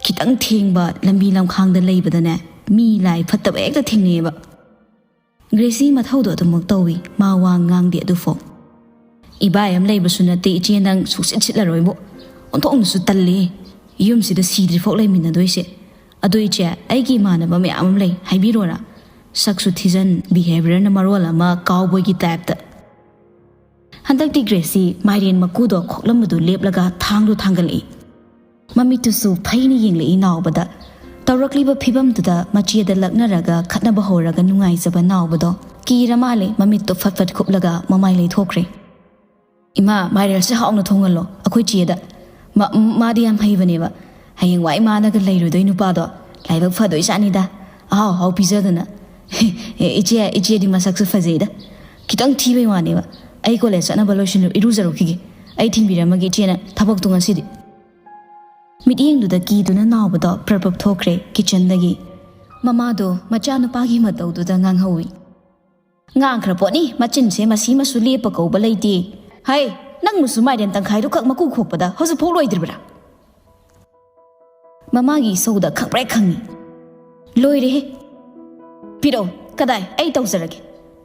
ꯈꯤꯇꯪ ꯊꯦꯡꯕ ꯂꯝꯕꯤ ꯂꯝꯈꯥꯡꯗ ꯂꯩꯕꯗꯅꯦ, ꯃꯤ ꯂꯥꯏ ꯐꯠꯇꯕ ꯍꯦꯛꯇ ꯊꯦꯡꯅꯩꯌꯦꯕ꯫ ꯒ꯭ꯔꯦꯁꯤ ꯃꯊꯧꯗꯣ ꯑꯗꯨꯃꯛ ꯇꯧꯏ, ꯃꯥ ꯋꯥ ꯉꯥꯡꯗꯦ ꯑꯗꯨꯐꯥꯎ꯫ ꯏꯕꯥꯏ ꯑꯃ ꯂꯩꯕꯁꯨ ꯅꯠꯇꯦ ꯏꯆꯦ, ꯅꯪ ꯁꯨꯛꯁꯤꯠ ꯁꯤꯠꯂꯔꯣꯏꯕꯣ꯫ ꯑꯣꯟꯊꯣꯛꯅꯁꯨ ꯇꯜꯂꯦ, ꯌꯨꯝꯁꯤꯗ ꯁꯤꯗ꯭ꯔꯤꯐꯥꯎ ꯂꯩꯃꯤꯟꯅꯗꯣꯏꯁꯦ꯫ ꯑꯗꯣ ꯏꯆꯦ, ꯑꯩꯒꯤ ꯏꯃꯥꯟꯅꯕ ꯃꯌꯥꯝ ꯑꯃ ꯂꯩ, ꯍꯥꯏꯕꯤꯔꯣꯔꯥ? ꯁꯛꯁꯨ ꯊꯤꯖꯟ, ꯕꯤꯍꯦꯕꯤꯌꯔꯅ ꯃꯔꯣꯜ ꯑꯃ, ꯀꯥꯎꯕꯣꯏꯒꯤ ꯇꯥꯏꯞꯇ꯫ ꯍꯟꯗꯛꯇꯤ ꯒ꯭ꯔꯦꯁꯤ ꯃꯥꯏꯔꯦꯟ ꯃꯀꯨꯗꯣ ꯈꯣꯛꯂꯝꯕꯗꯨ ꯂꯦꯞꯂꯒ ꯊꯥꯡꯗꯣ ꯊꯥꯡꯒꯠꯂꯛꯏ꯫ ꯃꯃꯤꯠꯇꯨꯁꯨ ꯐꯩꯅ ꯌꯦꯡꯂꯛꯏ ꯅꯥꯎꯕꯗ꯫ ꯇꯧꯔꯛꯂꯤꯕ ꯐꯤꯕꯝꯗꯨꯗ ꯃꯆꯦꯗ ꯂꯛꯅꯔꯒ ꯈꯠꯅꯕ ꯍꯧꯔꯒ ꯅꯨꯡꯉꯥꯏꯖꯕ ꯅꯥꯎꯕꯗꯣ ꯀꯤꯔ ꯃꯥꯜꯂꯦ, ꯃꯃꯤꯠꯇꯣ ꯐꯠ ꯐꯠ ꯈꯨꯞꯂꯒ ꯃꯃꯥꯏ ꯂꯩꯊꯣꯛꯈ꯭ꯔꯦ꯫ "ꯏꯃꯥ, ꯃꯥꯏꯔꯦꯜꯁꯦ ꯍꯥꯎꯅ ꯊꯣꯡꯍꯜꯂꯣ, ꯑꯩꯈꯣꯏ ꯆꯦꯗ꯫ ꯃꯥ-, ꯃꯥꯗꯤ ꯌꯥꯝ ꯍꯩꯕꯅꯦꯕ꯫ ꯍꯌꯦꯡꯋꯥꯏ ꯃꯥꯅꯒ ꯂꯩꯔꯨꯗꯣꯏ ꯅꯨꯄꯥꯗꯣ ꯂꯥꯏꯕꯛ ꯐꯗꯣꯏ ꯖꯥꯠꯅꯤꯗ, ꯑꯍꯥꯎ ꯑꯍꯥꯎ ꯄꯤꯖꯗꯅ꯫" "ꯑꯦ, ꯏꯆꯦ, ꯏꯆꯦꯗꯤ ꯃꯁꯛꯁꯨ ꯐꯖꯩꯗ꯫ ꯈꯤꯇꯪ ꯊꯤꯕꯩ ꯋꯥꯅꯦꯕ꯫ ꯑꯩ ꯀꯣꯂꯦꯖ ꯆꯠꯅꯕ ꯂꯣꯏꯁꯤꯜꯂꯨ, ꯏꯔꯨꯖꯔꯨꯈꯤꯒꯦ꯫ ꯑꯩ ꯊꯤꯟꯕꯤꯔꯝꯃꯒꯦ ꯏꯆꯦꯅ ꯊꯕꯛꯇꯣ ꯉꯁꯤꯗꯤ꯫" ꯃꯤꯠꯌꯦꯡꯗꯨꯗ ꯀꯤꯗꯨꯅ ꯅꯥꯎꯕꯗꯣ ꯄ꯭ꯔꯞ ꯄ꯭ꯔꯞ ꯊꯣꯛꯈ꯭ꯔꯦ ꯀꯤꯆꯟꯗꯒꯤ꯫ ꯃꯃꯥꯗꯣ ꯃꯆꯥꯅꯨꯄꯥꯒꯤ ꯃꯇꯧꯗꯨꯗ ꯉꯥꯡꯍꯧꯏ꯫ "ꯉꯥꯡꯈ꯭ꯔ ꯄꯣꯠꯅꯤ, ꯃꯆꯤꯟꯁꯦ ꯃꯁꯤ ꯃꯁꯨ ꯂꯦꯞꯄ ꯀꯧꯕ ꯂꯩꯇꯦ꯫ ꯍꯩ, ꯅꯪ ꯃꯁꯨ ꯃꯥꯏꯔꯦꯟ ꯇꯪꯈꯥꯏꯗꯨꯈꯛ ꯃꯀꯨ ꯈꯣꯛꯄꯗ ꯍꯧꯖꯤꯛꯐꯥꯎ ꯂꯣꯏꯗ꯭ꯔꯤꯕ꯭ꯔꯥ?" ꯃꯃꯥꯒꯤ ꯏꯁꯧꯗ ꯈꯪꯄ꯭ꯔꯦꯛ ꯈꯪꯉꯤ꯫ "ꯂꯣꯏꯔꯦꯍꯦ꯫ ꯄꯤꯔꯛꯑꯣ, ꯀꯗꯥꯏ? ꯑꯩ ꯇꯧꯖꯔꯒꯦ꯫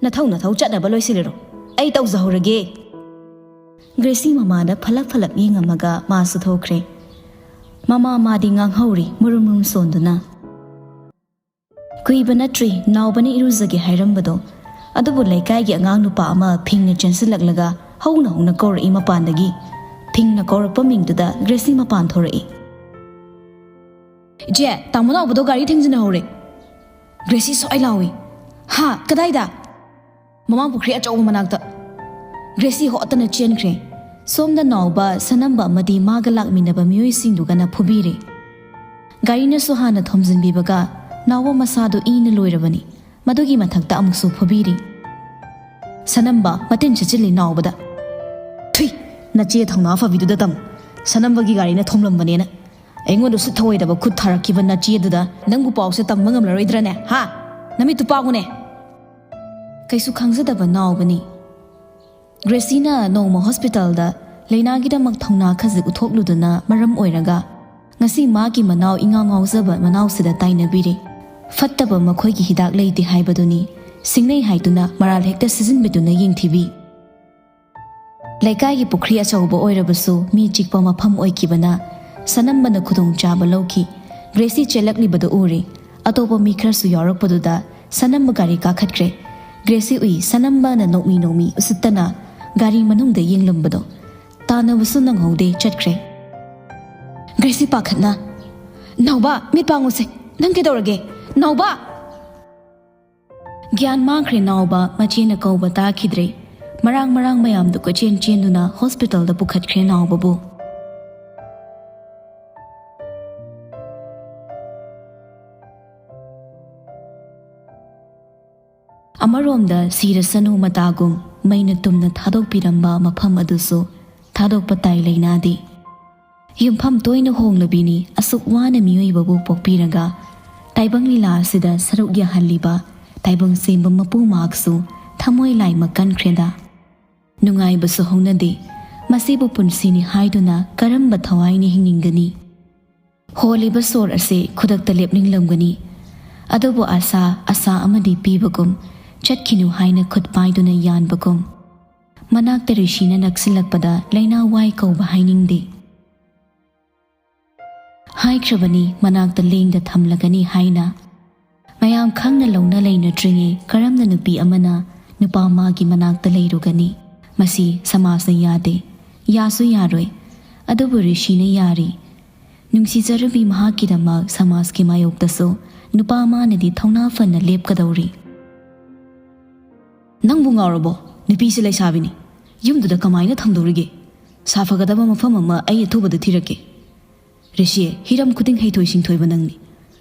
ꯅꯊꯧ ꯅꯊꯧ ꯆꯠꯅꯕ ꯂꯣꯏꯁꯤꯜꯂꯤꯔꯣ꯫ ꯑꯩ ꯇꯧꯖꯍꯧꯔꯒꯦ꯫" ꯒ꯭ꯔꯦꯁꯤ ꯃꯃꯥꯗ ꯐꯂꯛ ꯐꯂꯛ ꯌꯦꯡꯉꯝꯃꯒ ꯃꯥꯁꯨ ꯊꯣꯛꯈ꯭ꯔꯦ꯫ ꯃꯃꯥ ꯃꯥꯗꯤ ꯉꯥꯡꯍꯧꯔꯤ ꯃꯨꯔꯨꯝ ꯃꯨꯔꯨꯝ ꯁꯣꯟꯗꯨꯅ꯫ ꯀꯨꯏꯕ ꯅꯠꯇ꯭ꯔꯤ ꯅꯥꯎꯕꯅ ꯏꯔꯨꯖꯒꯦ ꯍꯥꯏꯔꯝꯕꯗꯣ꯫ ꯑꯗꯨꯕꯨ ꯂꯩꯀꯥꯏꯒꯤ ꯑꯉꯥꯡ ꯅꯨꯄꯥ ꯑꯃ ꯐꯤꯡꯅ ꯆꯦꯟꯁꯤꯜꯂꯛꯂꯒ ꯍꯧꯅ ꯍꯧꯅ ꯀꯧꯔꯛꯏ ꯃꯄꯥꯟꯗꯒꯤ꯫ ꯐꯤꯡꯅ ꯀꯧꯔꯛꯄ ꯃꯤꯡꯗꯨꯗ ꯒ꯭ꯔꯦꯁꯤ ꯃꯄꯥꯟ ꯊꯣꯔꯛꯏ꯫ "ꯏꯆꯦ, ꯇꯥꯃꯣ ꯅꯥꯎꯕꯗꯣ ꯒꯥꯔꯤ ꯊꯦꯡꯖꯤꯟꯅꯍꯧꯔꯦ꯫" ꯒ꯭ꯔꯦꯁꯤ ꯁ꯭ꯋꯥꯏ ꯂꯥꯎꯏ꯫ "ꯍꯥ? ꯀꯗꯥꯏꯗ?" "ꯃꯃꯥꯡ ꯄꯨꯈ꯭ꯔꯤ ꯑꯆꯧꯕ ꯃꯅꯥꯛꯇ꯫" ꯒ꯭ꯔꯦꯁꯤ ꯍꯣꯠꯇꯅ ꯆꯦꯟꯈ꯭ꯔꯦ꯫ ꯁꯣꯝꯗ ꯅꯥꯎꯕ, ꯁꯅꯝꯕ ꯑꯃꯗꯤ ꯃꯥꯒ ꯂꯥꯛꯃꯤꯟꯅꯕ ꯃꯤꯑꯣꯏꯁꯤꯡꯗꯨꯒꯅ ꯐꯨꯕꯤꯔꯦ꯫ ꯒꯥꯔꯤꯅꯁꯨ ꯍꯥꯟꯅ ꯊꯣꯝꯖꯤꯟꯕꯤꯕꯒ ꯅꯥꯎꯕ ꯃꯁꯥꯗꯨ ꯏꯅ ꯂꯣꯏꯔꯕꯅꯤ꯫ ꯃꯗꯨꯒꯤ ꯃꯊꯛꯇ ꯑꯃꯨꯛꯁꯨ ꯐꯨꯕꯤꯔꯤ꯫ ꯁꯅꯝꯕ ꯃꯇꯤꯟ ꯁꯤꯠꯆꯤꯜꯂꯤ ꯅꯥꯎꯕꯗ꯫ "ꯊꯨꯏ, ꯅꯆꯦ ꯊꯧꯅꯥ ꯐꯕꯤꯗꯨꯗ ꯇꯝ꯫ ꯁꯅꯝꯕꯒꯤ ꯒꯥꯔꯤꯅ ꯊꯣꯝꯂꯝꯕꯅꯦꯅ ꯑꯩꯉꯣꯟꯗ ꯎꯁꯤꯠ ꯊꯑꯣꯏꯗꯕ ꯈꯨꯠ ꯊꯥꯔꯛꯈꯤꯕ ꯅꯆꯦꯗꯨꯗ ꯅꯪꯕꯨ ꯄꯥꯎꯁꯦ ꯇꯝꯕ ꯉꯝꯂꯔꯣꯏꯗ꯭ꯔꯅꯦ? ꯍꯥ? ꯅꯃꯤꯠꯇꯨ ꯄꯥꯡꯉꯨꯅꯦ!" ꯀꯩꯁꯨ ꯈꯪꯖꯗꯕ ꯅꯥꯎꯕꯅꯤ꯫ ꯒ꯭ꯔꯦꯁꯤꯅ ꯅꯣꯡꯃ ꯍꯣꯁꯄꯤꯇꯥꯜꯗ ꯂꯩꯅꯥꯒꯤꯗꯃꯛ ꯊꯧꯅꯥ ꯈꯖꯤꯛ ꯎꯠꯊꯣꯛꯂꯨꯗꯨꯅ ꯃꯔꯝ ꯑꯣꯏꯔꯒ ꯉꯁꯤ ꯃꯥꯒꯤ ꯃꯅꯥꯎ ꯏꯉꯥꯎ ꯉꯥꯎꯖꯕ ꯃꯅꯥꯎꯁꯤꯗ ꯇꯥꯏꯅꯕꯤꯔꯦ꯫ ꯐꯠꯇꯕ ꯃꯈꯣꯏꯒꯤ ꯍꯤꯗꯥꯛ ꯂꯩꯇꯦ ꯍꯥꯏꯕꯗꯨꯅꯤ꯫ ꯁꯤꯡꯅꯩ ꯍꯥꯏꯗꯨꯅ ꯃꯔꯥꯜ ꯍꯦꯛꯇ ꯁꯤꯖꯤꯟꯕꯤꯗꯨꯅ ꯌꯦꯡꯊꯤꯕꯤ꯫ ꯂꯩꯀꯥꯏꯒꯤ ꯄꯨꯈ꯭ꯔꯤ ꯑꯆꯧꯕ ꯑꯣꯏꯔꯕꯁꯨ ꯃꯤ ꯆꯤꯛꯄ ꯃꯐꯝ ꯑꯣꯏꯈꯤꯕꯅ ꯁꯅꯝꯕꯅ ꯈꯨꯗꯣꯡꯆꯥꯕ ꯂꯧꯈꯤ꯫ ꯒ꯭ꯔꯦꯁꯤ ꯆꯦꯜꯂꯛꯂꯤꯕꯗꯨ ꯎꯔꯦ꯫ ꯑꯇꯣꯞꯄ ꯃꯤ ꯈꯔꯁꯨ ꯌꯥꯎꯔꯛꯄꯗꯨꯗ ꯁꯅꯝꯕ ꯒꯥꯔꯤ ꯀꯥꯈꯠꯈ꯭ꯔꯦ꯫ ꯒ꯭ꯔꯦꯁꯤ ꯎꯏ ꯁꯅꯝꯕꯅ ꯅꯣꯛꯃꯤ ꯅꯣꯛꯃꯤ ꯎꯁꯤꯠꯇꯅ ꯒꯥꯔꯤ ꯃꯅꯨꯡꯗ ꯌꯦꯡꯂꯝꯕꯗꯣ꯫ ꯇꯥꯟꯅꯕꯁꯨ ꯅꯪꯍꯧꯗꯦ, ꯆꯠꯈ꯭ꯔꯦ꯫ ꯒ꯭ꯔꯦꯁꯤ ꯄꯥꯈꯠꯅ, "ꯅꯥꯎꯕ, ꯃꯤꯠ ꯄꯥꯡꯉꯨꯁꯦ꯫ ꯅꯪ ꯀꯩꯗꯧꯔꯒꯦ? ꯅꯥꯎꯕ!" ꯒ꯭ꯌꯥꯟ ꯃꯥꯡꯈ꯭ꯔꯦ ꯅꯥꯎꯕ, ꯃꯆꯦꯅ ꯀꯧꯕ ꯇꯥꯈꯤꯗ꯭ꯔꯦ꯫ ꯃꯔꯥꯡ ꯃꯔꯥꯡ ꯃꯌꯥꯝꯗꯨ ꯀꯣꯏꯆꯦꯟ ꯆꯦꯟꯗꯨꯅ ꯍꯣꯁꯄꯤꯇꯥꯜꯗ ꯄꯨꯈꯠꯈ꯭ꯔꯦ ꯅꯥꯎꯕꯕꯨ꯫ ꯑꯃꯔꯣꯝꯗ ꯁꯤꯔꯁꯅꯨ ꯃꯇꯥꯒꯨꯝ ꯃꯩꯅ ꯇꯨꯝꯅ ꯊꯥꯗꯣꯛꯄꯤꯔꯝꯕ ꯃꯐꯝ ꯑꯗꯨꯁꯨ ꯊꯥꯗꯣꯛꯄ ꯇꯥꯏ ꯂꯩꯅꯥꯗꯤ꯫ ꯌꯨꯝꯐꯝ ꯇꯣꯏꯅ ꯍꯣꯡꯂꯕꯤꯅꯤ ꯑꯁꯨꯛ ꯋꯥꯅ ꯃꯤꯑꯣꯏꯕꯕꯨ ꯄꯣꯛꯄꯤꯔꯒ ꯇꯥꯏꯕꯪ ꯂꯤꯂꯥ ꯑꯁꯤꯗ ꯁꯔꯨꯛ ꯌꯥꯍꯜꯂꯤꯕ ꯇꯥꯏꯕꯪ ꯁꯦꯝꯕ ꯃꯄꯨ ꯃꯍꯥꯛꯁꯨ ꯊꯃꯣꯏ ꯂꯥꯏꯃꯛ ꯀꯟꯈ꯭ꯔꯦꯗ꯫ ꯅꯨꯡꯉꯥꯏꯕꯁꯨ ꯍꯧꯅꯗꯦ꯫ ꯃꯁꯤꯕꯨ ꯄꯨꯟꯁꯤꯅꯤ ꯍꯥꯏꯗꯨꯅ ꯀꯔꯝꯕ ꯊꯋꯥꯏꯅ ꯍꯤꯡꯅꯤꯡꯒꯅꯤ? ꯍꯣꯜꯂꯤꯕ ꯁꯣꯔ ꯑꯁꯤ ꯈꯨꯗꯛꯇ ꯂꯦꯞꯅꯤꯡꯂꯝꯒꯅꯤ꯫ ꯑꯗꯨꯕꯨ ꯑꯁꯥ, ꯑꯁꯥ ꯑꯃꯗꯤ ꯄꯤꯕꯒꯨꯝ, ꯆꯠꯈꯤꯅꯨ ꯍꯥꯏꯅ ꯈꯨꯠ ꯄꯥꯏꯗꯨꯅ ꯌꯥꯟꯕꯒꯨꯝ꯫ ꯃꯅꯥꯛꯇ ꯔꯤꯁꯤꯅ ꯅꯛꯁꯤꯜꯂꯛꯄꯗ ꯂꯩꯅꯥ ꯋꯥꯏ ꯀꯧꯕ ꯍꯥꯏꯅꯤꯡꯗꯦ꯫ ꯍꯥꯏꯈ꯭ꯔꯕꯅꯤ ꯃꯅꯥꯛꯇ ꯂꯦꯡꯗ ꯊꯝꯂꯒꯅꯤ ꯍꯥꯏꯅ꯫ ꯃꯌꯥꯝ ꯈꯪꯅ ꯂꯧꯅ ꯂꯩꯅꯗ꯭ꯔꯤꯉꯩ ꯀꯔꯝꯅ ꯅꯨꯄꯤ ꯑꯃꯅ ꯅꯨꯄꯥ ꯃꯥꯒꯤ ꯃꯅꯥꯛꯇ ꯂꯩꯔꯨꯒꯅꯤ? ꯃꯁꯤ ꯁꯃꯥꯖꯅ ꯌꯥꯗꯦ, ꯌꯥꯁꯨ ꯌꯥꯔꯣꯏ꯫ ꯑꯗꯨꯕꯨ ꯔꯤꯁꯤꯅ ꯌꯥꯔꯤ꯫ ꯅꯨꯡꯁꯤꯖꯔꯨꯕꯤ ꯃꯍꯥꯛꯀꯤꯗꯃꯛ ꯁꯃꯥꯖꯀꯤ ꯃꯥꯌꯣꯛꯇꯁꯨ ꯅꯨꯄꯥ ꯃꯥꯅꯗꯤ ꯊꯧꯅꯥ ꯐꯅ ꯂꯦꯞꯀꯗꯧꯔꯤ꯫ "ꯅꯪꯕꯨ ꯉꯥꯎꯔꯕꯣ? ꯅꯨꯄꯤꯁꯤ ꯂꯩꯁꯥꯕꯤꯅꯤ꯫ ꯌꯨꯝꯗꯨꯗ ꯀꯃꯥꯏꯅ ꯊꯝꯗꯧꯔꯤꯒꯦ? ꯁꯥꯐꯒꯗꯕ ꯃꯐꯝ ꯑꯃ ꯑꯩ ꯑꯊꯨꯕꯗ ꯊꯤꯔꯛꯀꯦ꯫ ꯔꯤꯁꯤ, ꯍꯤꯔꯝ ꯈꯨꯗꯤꯡ ꯍꯩꯊꯣꯏ ꯁꯤꯡꯊꯣꯏꯕ ꯅꯪꯅꯤ꯫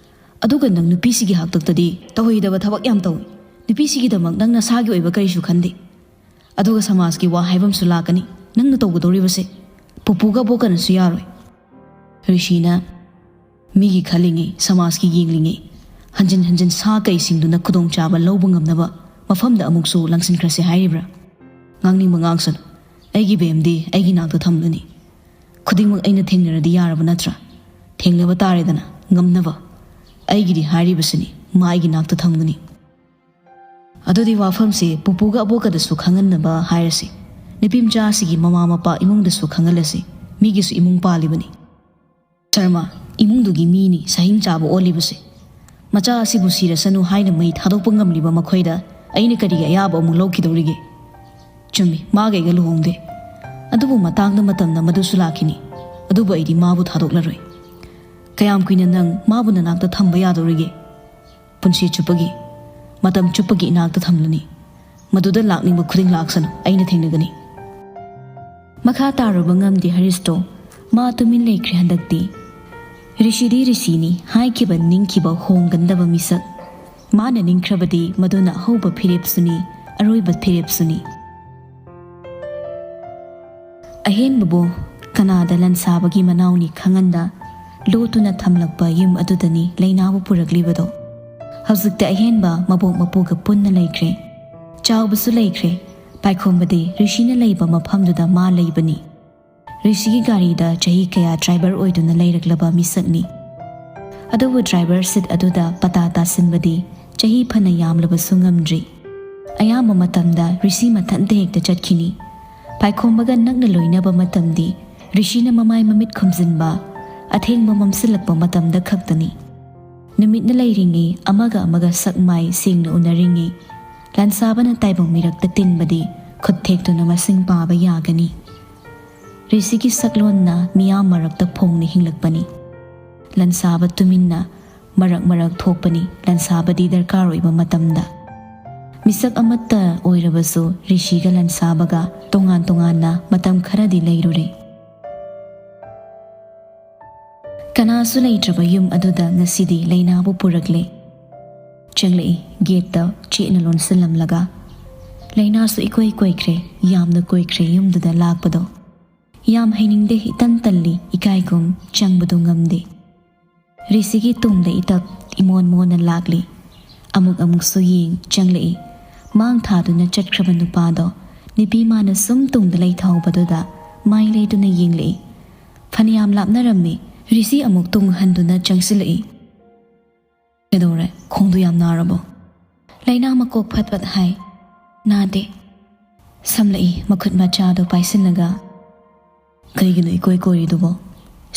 ꯑꯗꯨꯒ ꯅꯪ ꯅꯨꯄꯤꯁꯤꯒꯤ ꯍꯥꯛꯇꯛꯇꯗꯤ ꯇꯧꯍꯩꯗꯕ ꯊꯕꯛ ꯌꯥꯝ ꯇꯧꯏ꯫ ꯅꯨꯄꯤꯁꯤꯒꯤꯗꯃꯛ ꯅꯪ ꯅꯁꯥꯒꯤ ꯑꯣꯏꯕ ꯀꯔꯤꯁꯨ ꯈꯟꯗꯦ꯫ ꯑꯗꯨꯒ ꯁꯃꯥꯖꯀꯤ ꯋꯥ ꯍꯥꯏꯕ ꯑꯃꯁꯨ ꯂꯥꯛꯀꯅꯤ꯫ ꯅꯪꯅ ꯇꯧꯒꯗꯧꯔꯤꯕꯁꯦ ꯄꯨꯄꯨꯒ ꯑꯕꯣꯛꯀꯅꯁꯨ ꯌꯥꯔꯣꯏ꯫ ꯔꯤꯁꯤꯅ ꯃꯤꯒꯤ ꯈꯜꯂꯤꯉꯩ, ꯁꯃꯥꯖꯀꯤ ꯌꯦꯡꯂꯤꯉꯩ, ꯍꯟꯖꯤꯟ ꯍꯟꯖꯤꯟ ꯁꯥ ꯀꯩꯁꯤꯡꯗꯨꯅ ꯈꯨꯗꯣꯡꯆꯥꯕ ꯂꯧꯕ ꯉꯝꯅꯕ ꯃꯐꯝꯗ ꯑꯃꯨꯛꯁꯨ ꯂꯪꯁꯤꯟꯈ꯭ꯔꯁꯦ ꯍꯥꯏꯔꯤꯕ꯭ꯔꯥ? ꯉꯥꯡꯅꯤꯡꯕ ꯉꯥꯡꯁꯅꯨ꯫ ꯑꯩꯒꯤ ꯕꯦꯝꯗꯤ ꯑꯩꯒꯤ ꯅꯥꯛꯇ ꯊꯝꯂꯅꯤ꯫ ꯈꯨꯗꯤꯡꯃꯛ ꯑꯩꯅ ꯊꯦꯡꯅꯔꯗꯤ ꯌꯥꯔꯕ ꯅꯠꯇ꯭ꯔꯥ? ꯊꯦꯡꯅꯕ ꯇꯥꯔꯦꯗꯅ, ꯉꯝꯅꯕ꯫ ꯑꯩꯒꯤꯗꯤ ꯍꯥꯏꯔꯤꯕꯁꯤꯅꯤ, ꯃꯥ ꯑꯩꯒꯤ ꯅꯥꯛꯇ ꯊꯝꯒꯅꯤ꯫ ꯑꯗꯨꯗꯤ ꯋꯥꯐꯝꯁꯤ ꯄꯨꯄꯨꯒ ꯑꯕꯣꯛꯀꯗꯁꯨ ꯈꯪꯍꯟꯅꯕ ꯍꯥꯏꯔꯁꯤ꯫ ꯅꯨꯄꯤ ꯃꯆꯥ ꯑꯁꯤꯒꯤ ꯃꯃꯥ ꯃꯄꯥ ꯏꯃꯨꯡꯗꯁꯨ ꯈꯪꯍꯜꯂꯁꯤ꯫ ꯃꯤꯒꯤꯁꯨ ꯏꯃꯨꯡ ꯄꯥꯜꯂꯤꯕꯅꯤ꯫ ꯁꯔꯃ, ꯏꯃꯨꯡꯗꯨꯒꯤ ꯃꯤꯅꯤ ꯁꯍꯤꯡ ꯆꯥꯕ ꯑꯣꯜꯂꯤꯕꯁꯦ꯫ ꯃꯆꯥ ꯑꯁꯤꯕꯨ ꯁꯤꯔꯁꯅꯨ ꯍꯥꯏꯅ ꯃꯩ ꯊꯥꯗꯣꯛꯄ ꯉꯝꯂꯤꯕ ꯃꯈꯣꯏꯗ ꯑꯩꯅ ꯀꯔꯤꯒꯤ ꯑꯌꯥꯕ ꯑꯃꯨꯛ ꯂꯧꯈꯤꯗꯧꯔꯤꯒꯦ? ꯆꯨꯝꯃꯤ, ꯃꯥꯒ ꯑꯩꯒ ꯂꯨꯍꯣꯡꯗꯦ꯫ ꯑꯗꯨꯕꯨ ꯃꯇꯥꯡꯗ ꯃꯇꯝꯅ ꯃꯗꯨꯁꯨ ꯂꯥꯛꯈꯤꯅꯤ꯫ ꯑꯗꯨꯕꯨ ꯑꯩꯗꯤ ꯃꯥꯕꯨ ꯊꯥꯗꯣꯛꯂꯔꯣꯏ꯫ ꯀꯌꯥꯝ ꯀꯨꯏꯅ ꯅꯪ ꯃꯥꯕꯨ ꯅꯅꯥꯛꯇ ꯊꯝꯕ ꯌꯥꯗꯧꯔꯤꯒꯦ? ꯄꯨꯟꯁꯤ ꯆꯨꯞꯄꯒꯤ, ꯃꯇꯝ ꯆꯨꯞꯄꯒꯤ ꯏꯅꯥꯛꯇ ꯊꯝꯂꯅꯤ꯫ ꯃꯗꯨꯗ ꯂꯥꯛꯅꯤꯡꯕ ꯈꯨꯗꯤꯡ ꯂꯥꯛꯁꯅꯨ, ꯑꯩꯅ ꯊꯦꯡꯅꯒꯅꯤ꯫ ꯃꯈꯥ ꯇꯥꯔꯨꯕ ꯉꯝꯗꯦ ꯍꯔꯤꯁꯇꯣ꯫ ꯃꯥ ꯇꯨꯃꯤꯟ ꯂꯩꯈ꯭ꯔꯦ ꯍꯟꯗꯛꯇꯤ꯫ ꯔꯤꯁꯤꯗꯤ ꯔꯤꯁꯤꯅꯤ, ꯍꯥꯏꯈꯤꯕ ꯅꯤꯡꯈꯤꯕ ꯍꯣꯡꯒꯟꯗꯕ ꯃꯤꯁꯛ꯫ ꯃꯥꯅ ꯅꯤꯡꯈ꯭ꯔꯕꯗꯤ ꯃꯗꯨꯅ ꯑꯍꯧꯕ ꯐꯤꯔꯦꯞꯁꯨꯅꯤ, ꯑꯔꯣꯏꯕ ꯐꯤꯔꯦꯞꯁꯨꯅꯤ꯫ ꯑꯍꯦꯟꯕꯕꯨ ꯀꯅꯥꯗ ꯂꯟꯁꯥꯕꯒꯤ ꯃꯅꯥꯎꯅꯤ ꯈꯪꯍꯟꯗ ꯂꯣꯠꯇꯨꯅ ꯊꯝꯂꯛꯄ ꯌꯨꯝ ꯑꯗꯨꯗꯅꯤ ꯂꯩꯅꯥꯕꯨ ꯄꯨꯔꯛꯂꯤꯕꯗꯣ꯫ ꯍꯧꯖꯤꯛꯇꯤ ꯑꯍꯦꯟꯕ ꯃꯕꯣꯛ ꯃꯄꯨꯒ ꯄꯨꯟꯅ ꯂꯩꯈ꯭ꯔꯦ꯫ ꯆꯥꯎꯕꯁꯨ ꯂꯩꯈ꯭ꯔꯦ꯫ ꯄꯥꯏꯈꯣꯝꯕꯗꯤ ꯔꯤꯁꯤꯅ ꯂꯩꯕ ꯃꯐꯝꯗꯨꯗ ꯃꯥ ꯂꯩꯕꯅꯤ꯫ ꯔꯤꯁꯤꯒꯤ ꯒꯥꯔꯤꯗ ꯆꯍꯤ ꯀꯌꯥ ꯗ꯭ꯔꯥꯏꯚꯔ ꯑꯣꯏꯗꯨꯅ ꯂꯩꯔꯛꯂꯕ ꯃꯤꯁꯛꯅꯤ꯫ ꯑꯗꯨꯕꯨ ꯗ꯭ꯔꯥꯏꯚꯔ ꯁꯤꯠ ꯑꯗꯨꯗ ꯄꯇꯥ ꯇꯥꯁꯤꯟꯕꯗꯤ ꯆꯍꯤ ꯐꯅ ꯌꯥꯝꯂꯕꯁꯨ ꯉꯝꯗ꯭ꯔꯤ꯫ ꯑꯌꯥꯝꯕ ꯃꯇꯝꯗ ꯔꯤꯁꯤ ꯃꯊꯟꯇ ꯍꯦꯛꯇ ꯆꯠꯈꯤꯅꯤ꯫ ꯄꯥꯏꯈꯣꯝꯕꯒ ꯅꯛꯅ ꯂꯣꯏꯅꯕ ꯃꯇꯝꯗꯤ ꯔꯤꯁꯤꯅ ꯃꯃꯥꯏ ꯃꯃꯤꯠ ꯈꯨꯝꯖꯤꯟꯕ ꯑꯊꯦꯡꯕ ꯃꯝꯁꯤꯜꯂꯛꯄ ꯃꯇꯝꯗ ꯈꯛꯇꯅꯤ꯫ ꯅꯨꯃꯤꯠꯅ ꯂꯩꯔꯤꯉꯩ, ꯑꯃꯒ ꯑꯃꯒ ꯁꯛ ꯃꯥꯏ ꯁꯦꯡꯅ ꯎꯅꯔꯤꯉꯩ, ꯂꯟꯁꯥꯕꯅ ꯇꯥꯏꯕꯪ ꯃꯤꯔꯛꯇ ꯇꯤꯟꯕꯗꯤ ꯈꯨꯠ ꯊꯦꯛꯇꯨꯅ ꯃꯁꯤꯡ ꯄꯥꯕ ꯌꯥꯒꯅꯤ꯫ ꯔꯤꯁꯤꯒꯤ ꯁꯛꯂꯣꯟꯅ ꯃꯤꯌꯥꯝ ꯃꯔꯛꯇ ꯐꯣꯡꯅ ꯍꯤꯡꯂꯛꯄꯅꯤ꯫ ꯂꯟꯁꯥꯕ ꯇꯨꯃꯤꯟꯅ ꯃꯔꯛ ꯃꯔꯛ ꯊꯣꯛꯄꯅꯤ, ꯂꯟꯁꯥꯕꯗꯤ ꯗꯔꯀꯥꯔ ꯑꯣꯏꯕ ꯃꯇꯝꯗ꯫ ꯃꯤꯁꯛ ꯑꯃꯠꯇ ꯑꯣꯏꯔꯕꯁꯨ ꯔꯤꯁꯤꯒ ꯂꯟꯁꯥꯕꯒ ꯇꯣꯉꯥꯟ ꯇꯣꯉꯥꯟꯅ ꯃꯇꯝ ꯈꯔꯗꯤ ꯂꯩꯔꯨꯔꯦ꯫ ꯀꯅꯥꯁꯨ ꯂꯩꯇ꯭ꯔꯕ ꯌꯨꯝ ꯑꯗꯨꯗ ꯉꯁꯤꯗꯤ ꯂꯩꯅꯥꯕꯨ ꯄꯨꯔꯛꯂꯦ꯫ ꯆꯪꯂꯛꯏ, ꯒꯦꯠꯇ ꯆꯦꯠꯅ ꯂꯣꯟꯁꯤꯜꯂꯝꯂꯒ꯫ ꯂꯩꯅꯥꯁꯨ ꯏꯀꯣꯏ ꯀꯣꯏꯈ꯭ꯔꯦ, ꯌꯥꯝꯅ ꯀꯣꯏꯈ꯭ꯔꯦ ꯌꯨꯝꯗꯨꯗ ꯂꯥꯛꯄꯗꯣ꯫ ꯌꯥꯝ ꯍꯩꯅꯤꯡꯗꯦ, ꯏꯇꯟ ꯇꯜꯂꯤ, ꯏꯀꯥꯏꯒꯨꯝ ꯆꯪꯕꯗꯨ ꯉꯝꯗꯦ꯫ ꯔꯤꯁꯤꯒꯤ ꯇꯨꯡꯗ ꯏꯇꯞ ꯏꯃꯣꯟ ꯃꯣꯟꯅ ꯂꯥꯛꯂꯤ꯫ ꯑꯃꯨꯛ ꯑꯃꯨꯛꯁꯨ ꯌꯦꯡ ꯆꯪꯂꯛꯏ꯫ ꯃꯥꯡ ꯊꯥꯗꯨꯅ ꯆꯠꯈ꯭ꯔꯕ ꯅꯨꯄꯥꯗꯣ ꯅꯨꯄꯤ ꯃꯥꯅ ꯁꯨꯝ ꯇꯨꯡꯗ ꯂꯩꯊꯍꯧꯕꯗꯨꯗ ꯃꯥꯏ ꯂꯩꯗꯨꯅ ꯌꯦꯡꯂꯛꯏ꯫ ꯐꯅꯌꯥꯝ ꯂꯥꯞꯅꯔꯝꯃꯤ꯫ ꯔꯤꯁꯤ ꯑꯃꯨꯛ ꯇꯨꯡ ꯍꯟꯗꯨꯅ ꯆꯪꯁꯤꯜꯂꯛꯏ꯫ "ꯀꯩꯗꯧꯔꯦ? ꯈꯣꯡꯗꯨ ꯌꯥꯝ ꯅꯥꯔꯕꯣ?" ꯂꯩꯅꯥ ꯃꯀꯣꯛ ꯐꯠ ꯐꯠ ꯍꯥꯏ꯫ "ꯅꯥꯗꯦ꯫" ꯁꯝꯂꯛꯏ ꯃꯈꯨꯠ ꯃꯆꯥꯗꯣ ꯄꯥꯏꯁꯤꯜꯂꯒ꯫ "ꯀꯩꯒꯤꯅꯣ ꯏꯀꯣꯏ ꯀꯣꯏꯔꯤꯗꯨꯕꯣ?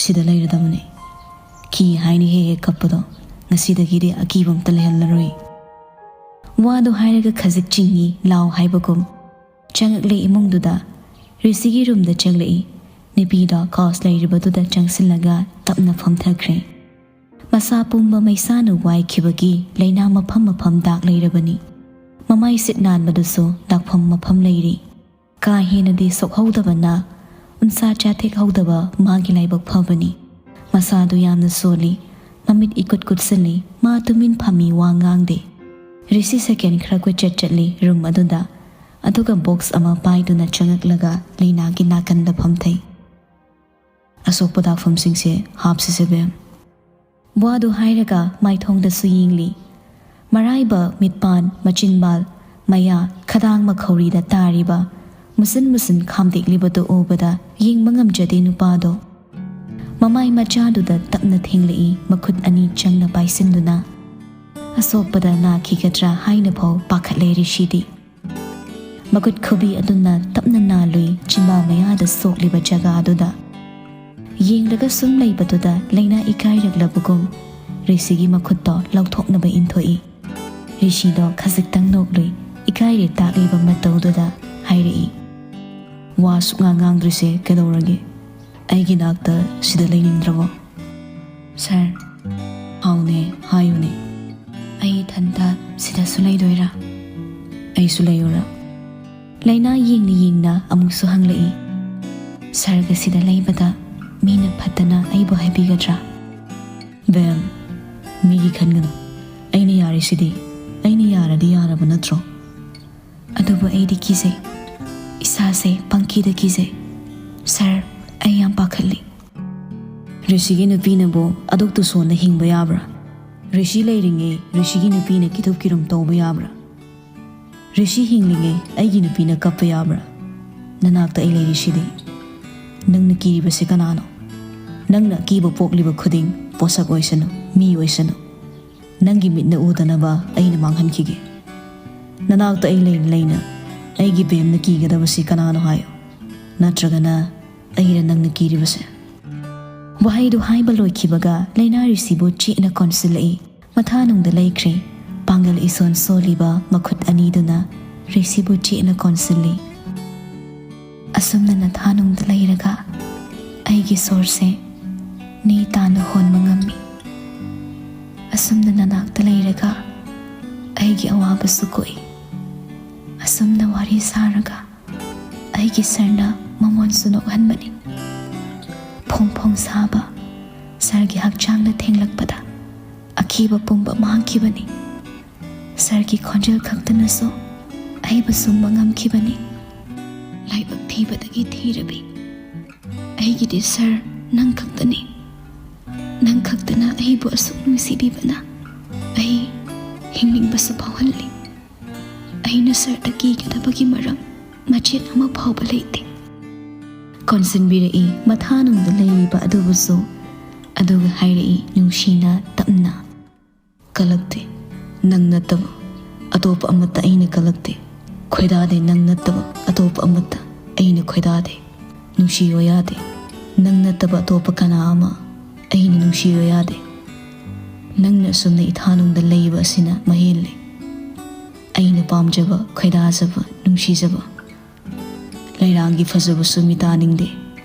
ꯁꯤꯗ ꯂꯩꯔꯗꯕꯅꯤ꯫ ꯀꯤ ꯍꯥꯏꯅ ꯍꯦꯛ ꯍꯦꯛ ꯀꯞꯄꯗꯣ, ꯉꯁꯤꯗꯒꯤꯗꯤ ꯑꯀꯤꯕ ꯑꯝꯇ ꯂꯩꯍꯜꯂꯔꯣꯏ꯫" ꯋꯥꯗꯣ ꯍꯥꯏꯔꯒ ꯈꯖꯤꯛ ꯆꯤꯡꯏ, ꯂꯥꯎ ꯍꯥꯏꯕꯒꯨꯝ꯫ ꯆꯪꯉꯛꯂꯦ ꯏꯃꯨꯡꯗꯨꯗ꯫ ꯔꯤꯁꯤꯒꯤ ꯔꯨꯝꯗ ꯆꯪꯂꯛꯏ꯫ ꯅꯨꯄꯤꯗꯣ ꯀꯥꯎꯁ ꯂꯩꯔꯤꯕꯗꯨꯗ ꯆꯪꯁꯤꯜꯂꯒ ꯇꯞꯅ ꯐꯝꯊꯈ꯭ꯔꯦ꯫ ꯃꯁꯥ ꯄꯨꯝꯕ ꯃꯩꯁꯥꯅ ꯋꯥꯏꯈꯤꯕꯒꯤ ꯂꯩꯅꯥ ꯃꯐꯝ ꯃꯐꯝ ꯗꯥꯛ ꯂꯩꯔꯕꯅꯤ꯫ ꯃꯃꯥꯏ ꯁꯤꯠ ꯅꯥꯟꯕꯗꯨꯁꯨ ꯗꯥꯛꯐꯝ ꯃꯐꯝ ꯂꯩꯔꯤ꯫ ꯀꯥ ꯍꯦꯟꯅꯗꯤ ꯁꯣꯛꯍꯧꯗꯕꯅ ꯎꯟꯁꯥ ꯆꯥꯊꯦꯛꯍꯧꯗꯕ ꯃꯥꯒꯤ ꯂꯥꯏꯕꯛ ꯐꯕꯅꯤ꯫ ꯃꯁꯥꯗꯨ ꯌꯥꯝꯅ ꯁꯣꯜꯂꯤ꯫ ꯃꯃꯤꯠ ꯏꯀꯨꯠ ꯀꯨꯠꯁꯤꯜꯂꯤ꯫ ꯃꯥ ꯇꯨꯃꯤꯟ ꯐꯝꯃꯤ, ꯋꯥ ꯉꯥꯡꯗꯦ꯫ ꯔꯤꯁꯤ ꯁꯦꯀꯦꯟ ꯈꯔ ꯀꯣꯏꯆꯠ ꯆꯠꯂꯤ ꯔꯨꯝ ꯑꯗꯨꯗ꯫ ꯑꯗꯨꯒ ꯕꯣꯛꯁ ꯑꯃ ꯄꯥꯏꯗꯨꯅ ꯆꯪꯉꯛꯂꯒ ꯂꯩꯅꯥꯒꯤ ꯅꯥꯀꯟꯗ ꯐꯝꯊꯩ꯫ "ꯑꯁꯣꯛꯄ ꯗꯥꯛꯐꯝꯁꯤꯡꯁꯦ ꯍꯥꯞꯁꯤꯁꯦ, ꯕꯦꯝ꯫" ꯋꯥꯗꯨ ꯍꯥꯏꯔꯒ ꯃꯥꯏꯊꯣꯡꯗꯁꯨ ꯌꯦꯡꯂꯤ꯫ ꯃꯔꯥꯏꯕ, ꯃꯤꯠꯄꯥꯟ, ꯃꯆꯤꯟꯕꯥꯜ, ꯃꯌꯥ, ꯈꯗꯥꯡ ꯃꯈꯧꯔꯤꯗ ꯇꯥꯔꯤꯕ ꯃꯨꯁꯤꯟ ꯃꯨꯁꯤꯟ ꯈꯥꯝꯗꯦꯛꯂꯤꯕꯗꯨ ꯎꯕꯗ ꯌꯦꯡꯕ ꯉꯝꯖꯗꯦ ꯅꯨꯄꯥꯗꯣ꯫ ꯃꯃꯥꯏ ꯃꯆꯥꯗꯨꯗ ꯇꯞꯅ ꯊꯦꯡꯂꯛꯏ, ꯃꯈꯨꯠ ꯑꯅꯤ ꯆꯪꯅ ꯄꯥꯏꯁꯤꯟꯗꯨꯅ꯫ ꯑꯁꯣꯛꯄꯗ ꯅꯥꯈꯤꯒꯗ꯭ꯔꯥ ꯍꯥꯏꯅ ꯐꯥꯎ ꯄꯥꯈꯠꯂꯦ ꯔꯤꯁꯤꯗꯤ꯫ ꯃꯈꯨꯠ ꯈꯨꯕꯤ ꯑꯗꯨꯅ ꯇꯞꯅ ꯅꯥꯜꯂꯨꯏ ꯆꯤꯝꯕꯥ ꯃꯌꯥꯗ ꯁꯣꯛꯂꯤꯕ ꯖꯒꯥ ꯑꯗꯨꯗ꯫ ꯌꯦꯡꯂꯒ ꯁꯨꯝ ꯂꯩꯕꯗꯨꯗ ꯂꯩꯅꯥ ꯏꯀꯥꯏꯔꯛꯂꯕꯒꯨꯝ ꯔꯤꯁꯤꯒꯤ ꯃꯈꯨꯠꯇꯣ ꯂꯧꯊꯣꯛꯅꯕ ꯏꯟꯊꯣꯛꯏ꯫ ꯔꯤꯁꯤꯗꯣ ꯈꯖꯤꯛꯇꯪ ꯅꯣꯛꯂꯨꯏ, ꯏꯀꯥꯏꯔꯦ ꯇꯥꯛꯂꯤꯕ ꯃꯇꯧꯗꯨꯗ ꯍꯥꯏꯔꯛꯏ, "ꯋꯥ ꯁꯨꯛꯉꯥꯡ ꯉꯥꯡꯗ꯭ꯔꯤꯁꯦ ꯀꯩꯗꯧꯔꯒꯦ? ꯑꯩꯒꯤ ꯅꯥꯛꯇ ꯁꯤꯗ ꯂꯩꯅꯤꯡꯗ꯭ꯔꯕꯣ?" "ꯁꯥꯔ, ꯍꯥꯎꯅꯦ, ꯍꯥꯏꯌꯨꯅꯦ꯫ ꯑꯩ ꯏꯊꯟꯇ ꯁꯤꯗꯁꯨ ꯂꯩꯗꯣꯏꯔꯥ?" ꯑꯩꯁꯨ ꯂꯩꯌꯨꯔꯥ? ꯂꯥꯏꯅꯥ ꯌꯦꯡꯅ ꯌꯦꯡꯅ ꯑꯃꯨꯛꯁꯨ ꯍꯪꯂꯛꯏ, "ꯁꯔꯒ ꯁꯤꯗ ꯂꯩꯕꯗ ꯃꯤꯅ ꯐꯠꯇꯅ ꯑꯩꯕꯨ ꯍꯥꯏꯕꯤꯒꯗ꯭ꯔꯥ?" "ꯕꯦꯝ, ꯃꯤꯒꯤ ꯈꯟꯒꯅꯨ꯫ ꯑꯩꯅ ꯌꯥꯔꯤꯁꯤꯗꯤ꯫ ꯑꯩꯅ ꯌꯥꯔꯗꯤ ꯌꯥꯔꯕ ꯅꯠꯇ꯭ꯔꯣ? ꯑꯗꯨꯕꯨ ꯑꯩꯗꯤ ꯀꯤꯖꯩ꯫ ꯏꯁꯥꯁꯦ ꯄꯪꯀꯤꯗ ꯀꯤꯖꯩ꯫ ꯁꯔ, ꯑꯩ ꯌꯥꯝ ꯄꯥꯈꯠꯂꯤ꯫" "ꯔꯤꯁꯤꯒꯤ ꯅꯨꯄꯤꯅꯕꯨ ꯑꯗꯨꯛ ꯇꯨꯁꯣꯟꯅ ꯍꯤꯡꯕ ꯌꯥꯕ꯭ꯔꯥ? ꯔꯤꯁꯤ ꯂꯩꯔꯤꯉꯩ ꯔꯤꯁꯤꯒꯤ ꯅꯨꯄꯤꯅ ꯀꯤꯊꯨꯞ ꯀꯤꯔꯨꯝ ꯇꯧꯕ ꯌꯥꯕ꯭ꯔꯥ? ꯔꯤꯁꯤ ꯍꯤꯡꯂꯤꯉꯩ ꯑꯩꯒꯤ ꯅꯨꯄꯤꯅ ꯀꯞꯄ ꯌꯥꯕ꯭ꯔꯥ? ꯅꯅꯥꯛꯇ ꯑꯩ ꯂꯩꯔꯤꯁꯤꯗꯤ꯫ ꯅꯪꯅ ꯀꯤꯔꯤꯕꯁꯤ ꯀꯅꯥꯅꯣ? ꯅꯪꯅ ꯑꯀꯤꯕ ꯄꯣꯛꯂꯤꯕ ꯈꯨꯗꯤꯡ, ꯄꯣꯠꯁꯛ ꯑꯣꯏꯁꯅꯨ, ꯃꯤ ꯑꯣꯏꯁꯅꯨ, ꯅꯪꯒꯤ ꯃꯤꯠꯅ ꯎꯗꯅꯕ ꯑꯩꯅ ꯃꯥꯡꯍꯟꯈꯤꯒꯦ꯫ ꯅꯅꯥꯛꯇ ꯑꯩ ꯂꯩꯅ ꯂꯩꯅ ꯑꯩꯒꯤ ꯕꯦꯝꯅ ꯀꯤꯒꯗꯕꯁꯤ ꯀꯅꯥꯅꯣ ꯍꯥꯏꯌꯨ? ꯅꯠꯇ꯭ꯔꯒꯅ ꯑꯩꯔ ꯅꯪꯅ ꯀꯤꯔꯤꯕꯁꯦ?" ꯋꯥꯍꯩꯗꯨ ꯍꯥꯏꯕ ꯂꯣꯏꯈꯤꯕꯒ ꯂꯥꯏꯅꯥ ꯔꯤꯁꯤꯕꯨ ꯆꯦꯠꯅ ꯀꯣꯟꯁꯤꯜꯂꯛꯏ꯫ ꯃꯊꯥꯅꯨꯡꯗ ꯂꯩꯈ꯭ꯔꯦ꯫ ꯄꯥꯡꯒꯜ ꯏꯁꯣꯟ ꯁꯣꯜꯂꯤꯕ ꯃꯈꯨꯠ ꯑꯅꯤꯗꯨꯅ ꯔꯤꯁꯤꯕꯨ ꯆꯦꯠꯅ ꯀꯣꯟꯁꯤꯜꯂꯤ꯫ "ꯑꯁꯨꯝꯅ ꯅꯊꯥꯅꯨꯡꯗ ꯂꯩꯔꯒ ꯑꯩꯒꯤ ꯁꯣꯔꯁꯦ ꯅꯦ ꯇꯥꯅ ꯍꯣꯟꯕ ꯉꯝꯃꯤ꯫ ꯑꯁꯨꯝꯅ ꯅꯅꯥꯛꯇ ꯂꯩꯔꯒ ꯑꯩꯒꯤ ꯑꯋꯥꯕꯁꯨ ꯀꯣꯛꯏ꯫ ꯑꯁꯨꯝꯅ ꯋꯥꯔꯤ ꯁꯥꯔꯒ ꯑꯩꯒꯤ ꯁꯔꯅ ꯃꯃꯣꯟꯁꯨ ꯅꯣꯛꯍꯟꯕꯅꯤ꯫ ꯐꯣꯡ ꯐꯣꯡ ꯁꯥꯕ ꯁꯔꯒꯤ ꯍꯛꯆꯥꯡꯅ ꯊꯦꯡꯂꯛꯄꯗ ꯑꯀꯤꯕ ꯄꯨꯝꯕ ꯃꯥꯡꯈꯤꯕꯅꯤ꯫ ꯁꯔꯒꯤ ꯈꯣꯟꯖꯦꯜ ꯈꯛꯇꯅꯁꯨ ꯑꯩꯕꯨ ꯁꯨꯝꯕ ꯉꯝꯈꯤꯕꯅꯤ꯫ ꯂꯥꯏꯕꯛ ꯊꯤꯕꯗꯒꯤ ꯊꯤꯔꯕꯤ ꯑꯩꯒꯤꯗꯤ ꯁꯔ ꯅꯪ ꯈꯛꯇꯅꯤ꯫ ꯅꯪ ꯈꯛꯇꯅ ꯑꯩꯕꯨ ꯑꯁꯨꯛ ꯅꯨꯡꯁꯤꯕꯤꯕꯅ ꯑꯩ ꯍꯤꯡꯅꯤꯡꯕꯁꯨ ꯐꯥꯎꯍꯜꯂꯤ꯫ ꯑꯩꯅ ꯁꯔꯗ ꯀꯤꯒꯗꯕꯒꯤ ꯃꯔꯝ ꯃꯆꯦꯠ ꯑꯃ ꯐꯥꯎꯕ ꯂꯩꯇꯦ꯫" ꯀꯣꯟꯁꯤꯟꯕꯤꯔꯛꯏ ꯃꯊꯥꯅꯨꯡꯗ ꯂꯩꯔꯤꯕ ꯑꯗꯨꯕꯨꯁꯨ꯫ ꯑꯗꯨꯒ ꯍꯥꯏꯔꯛꯏ ꯅꯨꯡꯁꯤꯅ ꯇꯞꯅ, "ꯀꯜꯂꯛꯇꯦ꯫ ꯅꯪ ꯅꯠꯇꯕ ꯑꯇꯣꯞꯄ ꯑꯃꯠꯇ ꯑꯩꯅ ꯀꯜꯂꯛꯇꯦ꯫ ꯈꯣꯏꯗꯥꯗꯦ, ꯅꯪ ꯅꯠꯇꯕ ꯑꯇꯣꯞꯄ ꯑꯃꯠꯇ ꯑꯩꯅ ꯈꯣꯏꯗꯥꯗꯦ꯫ ꯅꯨꯡꯁꯤꯌꯣ ꯌꯥꯗꯦ꯫ ꯅꯪ ꯅꯠꯇꯕ ꯑꯇꯣꯞꯄ ꯀꯅꯥ ꯑꯃ ꯑꯩꯅ ꯅꯨꯡꯁꯤꯌꯣ ꯌꯥꯗꯦ꯫ ꯅꯪꯅ ꯑꯁꯨꯝꯅ ꯏꯊꯥꯅꯨꯡꯗ ꯂꯩꯕ ꯑꯁꯤꯅ ꯃꯍꯦꯜꯂꯦ꯫ ꯑꯩꯅ ꯄꯥꯝꯖꯕ, ꯈꯣꯏꯗꯥꯖꯕ, ꯅꯨꯡꯁꯤꯖꯕ꯫ ꯂꯩꯔꯥꯡꯒꯤ ꯐꯖꯕꯁꯨ ꯃꯤꯇꯥꯅꯤꯡꯗꯦ꯫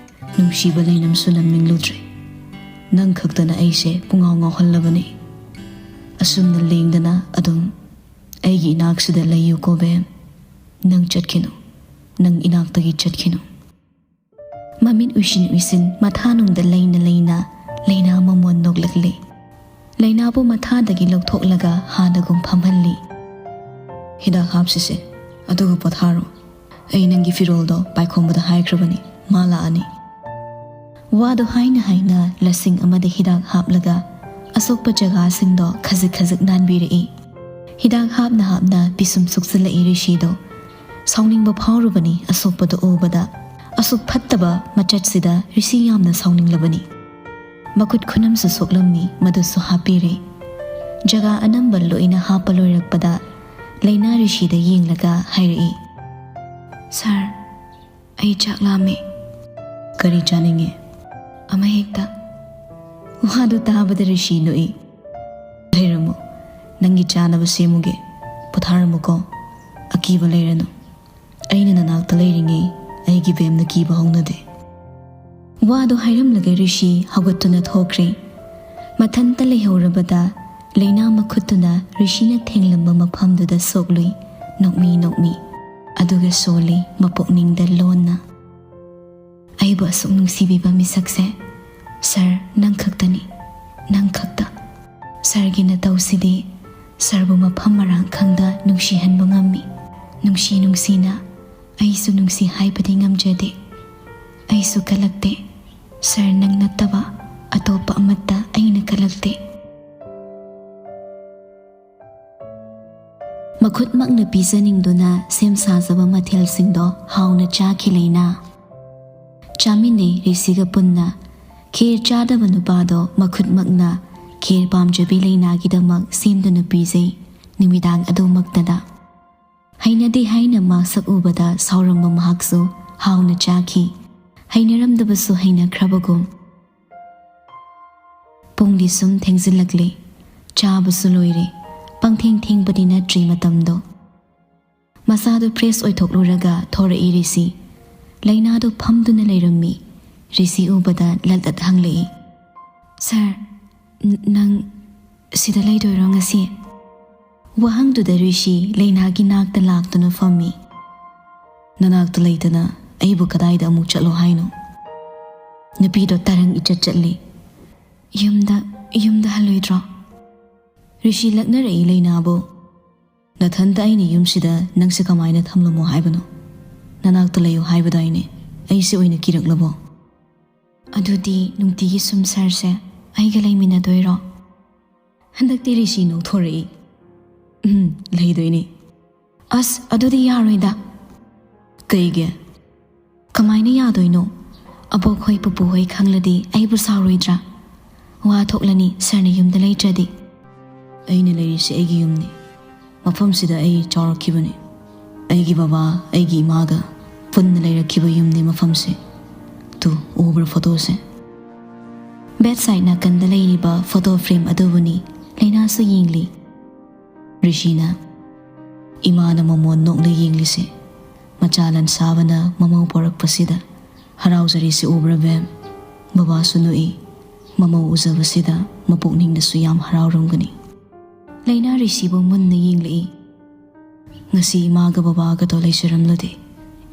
ꯅꯨꯡꯁꯤꯕ ꯂꯩꯅꯝꯁꯨ ꯅꯝꯅꯤꯡꯂꯨꯗ꯭ꯔꯦ꯫ ꯅꯪ ꯈꯛꯇꯅ ꯑꯩꯁꯦ ꯄꯨꯡꯉꯥꯎ ꯉꯥꯎꯍꯜꯂꯕꯅꯦ꯫ ꯑꯁꯨꯝꯅ ꯂꯦꯡꯗꯅ ꯑꯗꯨꯝ ꯑꯩꯒꯤ ꯏꯅꯥꯛꯁꯤꯗ ꯂꯩꯌꯨꯀꯣ ꯕꯦꯝ꯫ ꯅꯪ ꯆꯠꯈꯤꯅꯨ꯫ ꯅꯪ ꯏꯅꯥꯛꯇꯒꯤ ꯆꯠꯈꯤꯅꯨ꯫ ꯃꯃꯤꯠ ꯎꯏꯁꯤꯟ ꯎꯏꯁꯤꯟ ꯃꯊꯥꯅꯨꯡꯗ ꯂꯩꯅ ꯂꯩꯅ ꯂꯩꯅꯥ ꯃꯃꯣꯟ ꯅꯣꯛꯂꯛꯂꯤ꯫ ꯂꯩꯅꯥꯕꯨ ꯃꯊꯥꯗꯒꯤ ꯂꯧꯊꯣꯛꯂꯒ ꯍꯥꯟꯅꯒꯨꯝ ꯐꯝꯍꯜꯂꯤ꯫ "ꯍꯤꯗꯥꯛ ꯍꯥꯞꯁꯤꯁꯦ, ꯑꯗꯨꯒ ꯄꯣꯊꯥꯔꯣ꯫ ꯑꯩ ꯅꯪꯒꯤ ꯐꯤꯔꯣꯜꯗꯣ ꯄꯥꯏꯈꯣꯝꯕꯗ ꯍꯥꯏꯈ꯭ꯔꯕꯅꯤ, ꯃꯥ ꯂꯥꯛꯑꯅꯤ꯫" ꯋꯥꯗꯣ ꯍꯥꯏꯅ ꯍꯥꯏꯅ ꯂꯁꯤꯡ ꯑꯃꯗ ꯍꯤꯗꯥꯛ ꯍꯥꯞꯂꯒ ꯑꯁꯣꯛꯄ ꯖꯒꯥꯁꯤꯡꯗꯣ ꯈꯖꯤꯛ ꯈꯖꯤꯛ ꯅꯥꯟꯕꯤꯔꯛꯏ꯫ ꯍꯤꯗꯥꯛ ꯍꯥꯞꯅ ꯍꯥꯞꯅ ꯄꯤꯁꯨꯝ ꯁꯨꯛꯆꯤꯜꯂꯛꯏ ꯔꯤꯁꯤꯗꯣ꯫ ꯁꯥꯎꯅꯤꯡꯕ ꯐꯥꯎꯔꯨꯕꯅꯤ ꯑꯁꯣꯛꯄꯗꯣ ꯎꯕꯗ꯫ ꯑꯁꯨꯛ ꯐꯠꯇꯕ ꯃꯆꯠꯁꯤꯗ ꯔꯤꯁꯤ ꯌꯥꯝꯅ ꯁꯥꯎꯅꯤꯡꯂꯕꯅꯤ꯫ ꯃꯈꯨꯠ ꯈꯨꯅꯝꯁꯨ ꯁꯣꯛꯂꯝꯃꯤ, ꯃꯗꯨꯁꯨ ꯍꯥꯞꯄꯤꯔꯦ꯫ ꯖꯒꯥ ꯑꯅꯝꯕ ꯂꯣꯏꯅ ꯍꯥꯞꯄ ꯂꯣꯏꯔꯛꯄꯗ ꯂꯩꯅꯥ ꯔꯤꯁꯤꯗ ꯌꯦꯡꯂꯒ ꯍꯥꯏꯔꯛꯏ, "ꯁꯥꯔ, ꯑꯩ ꯆꯥꯛ ꯂꯥꯝꯃꯦ꯫" "ꯀꯔꯤ ꯆꯥꯅꯤꯡꯉꯦ?" "ꯑꯃ ꯍꯦꯛꯇ꯫" ꯋꯥꯗꯨ ꯇꯥꯕꯗ ꯔꯤꯁꯤ ꯅꯣꯛꯏ꯫ "ꯂꯩꯔꯝꯃꯣ, ꯅꯪꯒꯤ ꯆꯥꯅꯕ ꯁꯦꯝꯃꯨꯒꯦ꯫ ꯄꯣꯊꯥꯔꯝꯃꯨꯀꯣ, ꯑꯀꯤꯕ ꯂꯩꯔꯅꯨ꯫ ꯑꯩꯅ ꯅꯅꯥꯛꯇ ꯂꯩꯔꯤꯉꯩ ꯑꯩꯒꯤ ꯕꯦꯝꯅ ꯀꯤꯕ ꯍꯧꯅꯗꯦ꯫" ꯋꯥꯗꯨ ꯍꯥꯏꯔꯝꯂꯒ ꯔꯤꯁꯤ ꯍꯧꯒꯠꯇꯨꯅ ꯊꯣꯛꯈ꯭ꯔꯦ꯫ ꯃꯊꯟꯇ ꯂꯩꯍꯧꯔꯕꯗ ꯂꯩꯅꯥ ꯃꯈꯨꯠꯇꯨꯅ ꯔꯤꯁꯤꯅ ꯊꯦꯡꯂꯝꯕ ꯃꯐꯝꯗꯨꯗ ꯁꯣꯛꯂꯨꯏ, ꯅꯣꯛꯃꯤ ꯅꯣꯛꯃꯤ꯫ ꯑꯗꯨꯒ ꯁꯣꯜꯂꯤ ꯃꯄꯨꯛꯅꯤꯡꯗ ꯂꯣꯟꯅ꯫ "ꯑꯩꯕꯨ ꯑꯁꯨꯛ ꯅꯨꯡꯁꯤꯕꯤꯕ ꯃꯤꯁꯛꯁꯦ, ꯁꯥꯔ, ꯅꯪ ꯈꯛꯇꯅꯤ, ꯅꯪ ꯈꯛꯇ꯫ ꯁꯥꯔꯒꯤ ꯅꯇꯧꯁꯤꯗꯤ ꯁꯥꯔꯕꯨ ꯃꯐꯝ ꯃꯔꯥꯡ ꯈꯪꯗ ꯅꯨꯡꯁꯤꯍꯟꯕ ꯉꯝꯃꯤ꯫ ꯅꯨꯡꯁꯤ ꯅꯨꯡꯁꯤꯅ ꯑꯩꯁꯨ ꯅꯨꯡꯁꯤ ꯍꯥꯏꯕꯗꯤ ꯉꯝꯖꯗꯦ꯫ ꯑꯩꯁꯨ ꯀꯜꯂꯛꯇꯦ꯫ ꯁꯥꯔ, ꯅꯪ ꯅꯠꯇꯕ ꯑꯇꯣꯞꯄ ꯑꯃꯠꯇ ꯑꯩꯅ ꯀꯜꯂꯛꯇꯦ꯫" ꯃꯈꯨꯠꯃꯛꯅ ꯄꯤꯖꯅꯤꯡꯗꯨꯅ ꯁꯦꯝ ꯁꯥꯖꯕ ꯃꯊꯦꯜꯁꯤꯡꯗꯣ ꯍꯥꯎꯅ ꯆꯥꯈꯤ ꯂꯩꯅꯥ꯫ ꯆꯥꯃꯤꯟꯅꯩ ꯔꯤꯁꯤꯒ ꯄꯨꯟꯅ꯫ ꯈꯦꯔ ꯆꯥꯗꯕ ꯅꯨꯄꯥꯗꯣ ꯃꯈꯨꯠꯃꯛꯅ ꯈꯦꯔ ꯄꯥꯝꯖꯕꯤ ꯂꯩꯅꯥꯒꯤꯗꯃꯛ ꯁꯦꯝꯗꯨꯅ ꯄꯤꯖꯩ ꯅꯨꯃꯤꯗꯥꯡ ꯑꯗꯨꯃꯛꯇꯗ꯫ ꯍꯩꯅꯗꯦ ꯍꯥꯏꯅ ꯃꯁꯛ ꯎꯕꯗ ꯁꯥꯎꯔꯝꯕ ꯃꯍꯥꯛꯁꯨ ꯍꯥꯎꯅ ꯆꯥꯈꯤ꯫ ꯍꯩꯅꯔꯝꯗꯕꯁꯨ ꯍꯩꯅꯈ꯭ꯔꯕꯒꯨꯝ꯫ ꯄꯨꯡꯗꯤ ꯁꯨꯝ ꯊꯦꯡꯖꯤꯜꯂꯛꯂꯦ꯫ ꯆꯥꯕꯁꯨ ꯂꯣꯏꯔꯦ꯫ ꯄꯪꯊꯦꯡ ꯊꯦꯡꯕꯗꯤ ꯅꯠꯇ꯭ꯔꯤ ꯃꯇꯝꯗꯣ꯫ ꯃꯁꯥꯗꯨ ꯐ꯭ꯔꯦꯁ ꯑꯣꯏꯊꯣꯛꯂꯨꯔꯒ ꯊꯣꯔꯛꯏ ꯔꯤꯁꯤ꯫ ꯂꯩꯅꯥꯗꯨ ꯐꯝꯗꯨꯅ ꯂꯩꯔꯝꯃꯤ꯫ ꯔꯤꯁꯤ ꯎꯕꯗ ꯂꯠ ꯂꯠ ꯍꯪꯂꯛꯏ, "ꯁꯥꯔ, ꯅ-, ꯅꯪ ꯁꯤꯗ ꯂꯩꯗꯣꯏꯔꯣ ꯉꯁꯤ?" ꯋꯥꯍꯪꯗꯨꯗ ꯔꯤꯁꯤ ꯂꯩꯅꯥꯒꯤ ꯅꯥꯛꯇ ꯂꯥꯛꯇꯨꯅ ꯐꯝꯃꯤ꯫ "ꯅꯅꯥꯛꯇ ꯂꯩꯇꯅ ꯑꯩꯕꯨ ꯀꯗꯥꯏꯗ ꯑꯃꯨꯛ ꯆꯠꯂꯣ ꯍꯥꯏꯅꯣ?" ꯅꯨꯄꯤꯗꯣ ꯇꯔꯪ ꯏꯆꯠ ꯆꯠꯂꯤ꯫ "ꯌꯨꯝꯗ, ꯌꯨꯝꯗ ꯍꯜꯂꯣꯏꯗ꯭ꯔꯣ?" ꯔꯤꯁꯤ ꯂꯛꯅꯔꯛꯏ ꯂꯩꯅꯥꯕꯨ꯫ "ꯅꯊꯟꯇ ꯑꯩꯅ ꯌꯨꯝꯁꯤꯗ ꯅꯪꯁꯦ ꯀꯃꯥꯏꯅ ꯊꯝꯂꯝꯃꯣ ꯍꯥꯏꯕꯅꯣ? ꯅꯅꯥꯛꯇ ꯂꯩꯌꯨ ꯍꯥꯏꯕꯗꯥꯏꯅꯦ? ꯑꯩꯁꯦ ꯑꯣꯏꯅ ꯀꯤꯔꯛꯂꯕꯣ?" "ꯑꯗꯨꯗꯤ ꯅꯨꯡꯇꯤꯒꯤ ꯁꯨꯝ ꯁꯥꯔꯁꯦ ꯑꯩꯒ ꯂꯩꯃꯤꯟꯅꯗꯣꯏꯔꯣ?" ꯍꯟꯗꯛꯇꯤ ꯔꯤꯁꯤ ꯅꯣꯛꯊꯣꯔꯛꯏ꯫ "ꯎꯝ, ꯂꯩꯗꯣꯏꯅꯤ꯫" "ꯑꯁ, ꯑꯗꯨꯗꯤ ꯌꯥꯔꯣꯏꯗ꯫" "ꯀꯩꯒꯤ?" "ꯀꯃꯥꯏꯅ ꯌꯥꯗꯣꯏꯅꯣ? ꯑꯕꯣꯛ ꯍꯣꯏ, ꯄꯨꯄꯨ ꯍꯣꯏ ꯈꯪꯂꯗꯤ ꯑꯩꯕꯨ ꯁꯥꯎꯔꯣꯏꯗ꯭ꯔꯥ? ꯋꯥ ꯊꯣꯛꯂꯅꯤ ꯁꯥꯔꯅ ꯌꯨꯝꯗ ꯂꯩꯇ꯭ꯔꯗꯤ꯫" "ꯑꯩꯅ ꯂꯩꯔꯤꯁꯦ ꯑꯩꯒꯤ ꯌꯨꯝꯅꯤ꯫ ꯃꯐꯝꯁꯤꯗ ꯑꯩ ꯆꯥꯎꯔꯛꯈꯤꯕꯅꯤ꯫ ꯑꯩꯒꯤ ꯕꯕꯥ, ꯑꯩꯒꯤ ꯏꯃꯥꯒ ꯄꯨꯟꯅ ꯂꯩꯔꯛꯈꯤꯕ ꯌꯨꯝꯅꯤ ꯃꯐꯝꯁꯦ꯫ ꯇꯨ, ꯎꯕ꯭ꯔꯥ ꯐꯣꯇꯣꯁꯦ?" ꯕꯦꯗ ꯁꯥꯏꯗ ꯅꯥꯀꯟꯗ ꯂꯩꯔꯤꯕ ꯐꯣꯇꯣ ꯐ꯭ꯔꯦꯝ ꯑꯗꯨꯕꯨꯅꯤ ꯂꯩꯅꯥꯁꯨ ꯌꯦꯡꯂꯤ꯫ ꯔꯤꯁꯤꯅ, "ꯏꯃꯥꯅ ꯃꯃꯣꯟ ꯅꯣꯛꯅ ꯌꯦꯡꯂꯤꯁꯦ, ꯃꯆꯥ ꯂꯟꯁꯥꯕꯅ ꯃꯃꯧ ꯄꯣꯔꯛꯄꯁꯤꯗ ꯍꯔꯥꯎꯖꯔꯤꯁꯦ ꯎꯕ꯭ꯔꯥ ꯕꯦꯝ? ꯕꯕꯥꯁꯨ ꯅꯣꯛꯏ, ꯃꯃꯧ ꯎꯖꯕꯁꯤꯗ ꯃꯄꯨꯛꯅꯤꯡꯗꯁꯨ ꯌꯥꯝ ꯍꯔꯥꯎꯔꯝꯒꯅꯤ꯫" ꯂꯩꯅꯥ ꯔꯤꯁꯤꯕꯨ ꯃꯨꯟꯅ ꯌꯦꯡꯂꯛꯏ꯫ "ꯉꯁꯤ ꯏꯃꯥꯒ ꯕꯕꯥꯒꯗꯣ ꯂꯩꯖꯔꯝꯂꯗꯤ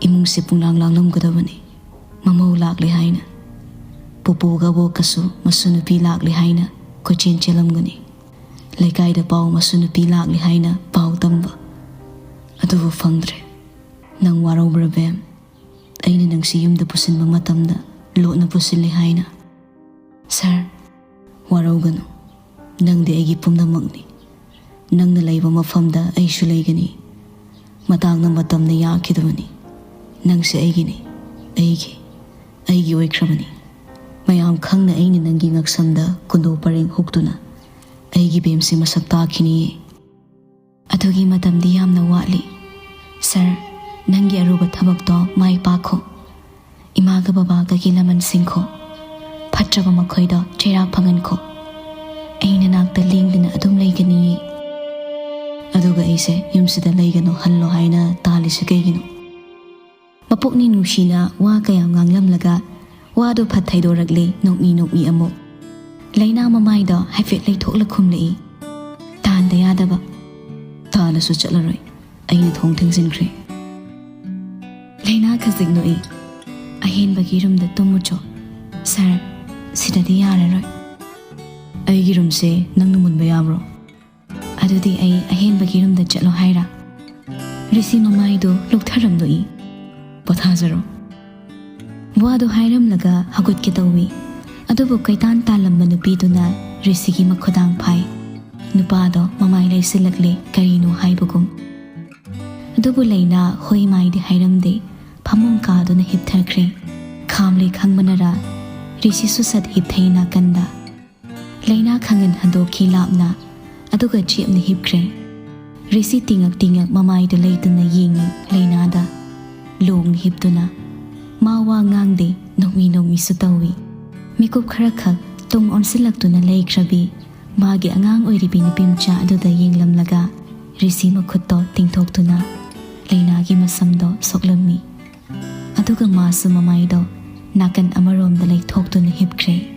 ꯏꯃꯨꯡꯁꯦ ꯄꯨꯡꯂꯥꯡ ꯂꯥꯡꯂꯝꯒꯗꯕꯅꯤ꯫ ꯃꯃꯧ ꯂꯥꯛꯂꯦ ꯍꯥꯏꯅ, ꯄꯨꯄꯨꯒ ꯑꯕꯣꯛꯀꯁꯨ ꯃꯁꯨ ꯅꯨꯄꯤ ꯂꯥꯛꯂꯦ ꯍꯥꯏꯅ ꯀꯣꯏꯆꯦꯟ ꯆꯦꯜꯂꯝꯒꯅꯤ꯫ ꯂꯩꯀꯥꯏꯗ ꯄꯥꯎ ꯃꯁꯨ ꯅꯨꯄꯤ ꯂꯥꯛꯂꯦ ꯍꯥꯏꯅ ꯄꯥꯎ ꯇꯝꯕ꯫ ꯑꯗꯨꯕꯨ ꯐꯪꯗ꯭ꯔꯦ꯫ ꯅꯪ ꯋꯥꯔꯧꯕ꯭ꯔꯥ ꯕꯦꯝ? ꯑꯩꯅ ꯅꯪꯁꯤ ꯌꯨꯝꯗ ꯄꯨꯁꯤꯟꯕ ꯃꯇꯝꯗ ꯂꯣꯠꯅ ꯄꯨꯁꯤꯜꯂꯦ ꯍꯥꯏꯅ꯫" "ꯁꯥꯔ, ꯋꯥꯔꯧꯒꯅꯨ꯫ ꯅꯪꯗꯤ ꯑꯩꯒꯤ ꯄꯨꯝꯅꯃꯛꯅꯤ꯫ ꯅꯪꯅ ꯂꯩꯕ ꯃꯐꯝꯗ ꯑꯩꯁꯨ ꯂꯩꯒꯅꯤ꯫ ꯃꯇꯥꯡꯅ ꯃꯇꯝꯅ ꯌꯥꯈꯤꯗꯕꯅꯤ꯫ ꯅꯪꯁꯦ ꯑꯩꯒꯤꯅꯤ, ꯑꯩꯒꯤ, ꯑꯩꯒꯤ ꯑꯣꯏꯈ꯭ꯔꯕꯅꯤ꯫ ꯃꯌꯥꯝ ꯈꯪꯅ ꯑꯩꯅ ꯅꯪꯒꯤ ꯉꯛꯁꯝꯗ ꯀꯨꯟꯗꯣ ꯄꯔꯦꯡ ꯍꯨꯛꯇꯨꯅ ꯑꯩꯒꯤ ꯕꯦꯝꯁꯦ ꯃꯁꯛ ꯇꯥꯛꯈꯤꯅꯤꯌꯦ꯫" "ꯑꯗꯨꯒꯤ ꯃꯇꯝꯗꯤ ꯌꯥꯝꯅ ꯋꯥꯠꯂꯤ꯫ ꯁꯥꯔ, ꯅꯪꯒꯤ ꯑꯔꯨꯕ ꯊꯕꯛꯇꯣ ꯃꯥꯏ ꯄꯥꯛꯈꯣ꯫ ꯏꯃꯥꯒ ꯕꯕꯥꯒꯒꯤ ꯂꯃꯟꯁꯤꯡꯈꯣ꯫ ꯐꯠꯇ꯭ꯔꯕ ꯃꯈꯣꯏꯗꯣ ꯆꯩꯔꯥꯛ ꯐꯪꯍꯟꯈꯣ꯫ ꯑꯩ ꯅꯅꯥꯛꯇ ꯂꯦꯡꯗꯅ ꯑꯗꯨꯝ ꯂꯩꯒꯅꯤꯌꯦ꯫" "ꯑꯗꯨꯒ ꯑꯩꯁꯦ ꯌꯨꯝꯁꯤꯗ ꯂꯩꯒꯅꯨ ꯍꯜꯂꯣ ꯍꯥꯏꯅ ꯇꯥꯜꯂꯤꯁꯦ ꯀꯩꯒꯤꯅꯣ?" ꯃꯄꯨꯛꯅꯤꯡ ꯅꯨꯡꯁꯤꯅ ꯋꯥ ꯀꯌꯥꯝ ꯉꯥꯡꯂꯝꯂꯒ ꯋꯥꯗꯨ ꯐꯠ ꯊꯩꯗꯣꯔꯛꯂꯦ ꯅꯣꯛꯃꯤ ꯅꯣꯛꯃꯤ ꯑꯃꯨꯛ꯫ ꯂꯩꯅꯥ ꯃꯃꯥꯏꯗꯣ ꯍꯥꯏꯐꯦꯠ ꯂꯩꯊꯣꯛꯂ ꯈꯨꯝꯂꯛꯏ꯫ "ꯇꯥꯟꯗ ꯌꯥꯗꯕ꯫ ꯀꯅꯥꯅꯁꯨ ꯆꯠꯂꯔꯣꯏ꯫ ꯑꯩꯅ ꯊꯣꯡ ꯊꯤꯡꯖꯤꯟꯈ꯭ꯔꯦ꯫ ꯂꯩꯅꯥ ꯈꯖꯤꯛ ꯅꯣꯛꯏ꯫ "ꯑꯍꯦꯟꯕꯒꯤ ꯔꯨꯝꯗ ꯇꯨꯝꯃꯨꯆꯣ꯫ ꯁꯥꯔ, ꯁꯤꯗꯗꯤ ꯌꯥꯔꯔꯣꯏ꯫" "ꯑꯩꯒꯤ ꯔꯨꯝꯁꯦ ꯅꯪꯅ ꯃꯨꯟꯕ ꯌꯥꯕ꯭ꯔꯣ?" "ꯑꯗꯨꯗꯤ ꯑꯩ ꯑꯍꯦꯟꯕꯒꯤ ꯔꯨꯝꯗ ꯆꯠꯂꯣ ꯍꯥꯏꯔꯥ?" ꯔꯤꯁꯤ ꯃꯃꯥꯏꯗꯨ ꯂꯨꯛꯊꯔꯝ ꯅꯣꯛꯏ꯫ "ꯄꯣꯊꯥꯖꯔꯣ꯫" ꯋꯥꯗꯨ ꯍꯥꯏꯔꯝꯂꯒ ꯍꯧꯒꯠꯀꯦ ꯇꯧꯏ꯫ ꯑꯗꯨꯕꯨ ꯀꯩꯇꯥꯟ ꯇꯥꯜꯂꯝꯕ ꯅꯨꯄꯤꯗꯨꯅ ꯔꯤꯁꯤꯒꯤ ꯃꯈꯨꯗꯥꯡ ꯐꯥꯏ꯫ ꯅꯨꯄꯥꯗꯣ ꯃꯃꯥꯏ ꯂꯩꯁꯤꯜꯂꯛꯂꯦ ꯀꯔꯤꯅꯣ ꯍꯥꯏꯕꯒꯨꯝ꯫ ꯑꯗꯨꯕꯨ ꯂꯩꯅꯥ ꯍꯣꯏ ꯃꯥꯏꯗꯤ ꯍꯥꯏꯔꯝꯗꯦ꯫ ꯐꯃꯨꯡ ꯀꯥꯗꯨꯅ ꯍꯤꯞꯊꯈ꯭ꯔꯦ꯫ ꯈꯥꯝꯂꯦ ꯈꯪꯕꯅꯔ ꯔꯤꯁꯤꯁꯨ ꯁꯠ ꯍꯤꯞꯊꯩ ꯅꯥꯀꯟꯗ꯫ ꯂꯩꯅꯥ ꯈꯪꯍꯟ ꯍꯟꯗꯣꯛꯈꯤ ꯂꯥꯞꯅ, ꯑꯗꯨꯒ ꯆꯦꯞꯅ ꯍꯤꯞꯈ꯭ꯔꯦ꯫ ꯔꯤꯁꯤ ꯇꯤꯡꯉꯛ ꯇꯤꯡꯉꯛ ꯃꯃꯥꯏꯗꯨ ꯂꯩꯇꯅ ꯌꯦꯡꯉꯤ ꯂꯩꯅꯥꯗ꯫ ꯂꯣꯡꯅ ꯍꯤꯞꯇꯨꯅ꯫ ꯃꯥ ꯋꯥ ꯉꯥꯡꯗꯦ, ꯅꯣꯛꯃꯤ ꯅꯣꯛꯃꯤꯁꯨ ꯇꯧꯏ꯫ ꯃꯤꯀꯨꯞ ꯈꯔꯈꯛ ꯇꯨꯡ ꯑꯣꯟꯁꯤꯜꯂꯛꯇꯨꯅ ꯂꯩꯈ꯭ꯔꯕꯤ ꯃꯥꯒꯤ ꯑꯉꯥꯡ ꯑꯣꯏꯔꯤꯕꯤ ꯅꯨꯄꯤ ꯃꯆꯥ ꯑꯗꯨꯗ ꯌꯦꯡꯂꯝꯂꯒ ꯔꯤꯁꯤ ꯃꯈꯨꯠꯇꯣ ꯇꯤꯡꯊꯣꯛꯇꯨꯅ ꯂꯩꯅꯥꯒꯤ ꯃꯁꯝꯗꯣ ꯁꯣꯛꯂꯝꯃꯤ꯫ ꯑꯗꯨꯒ ꯃꯥꯁꯨ ꯃꯃꯥꯏꯗꯣ ꯅꯥꯀꯟ ꯑꯃꯔꯣꯝꯗ ꯂꯩꯊꯣꯛꯇꯨꯅ ꯍꯤꯞꯈ꯭ꯔꯦ꯫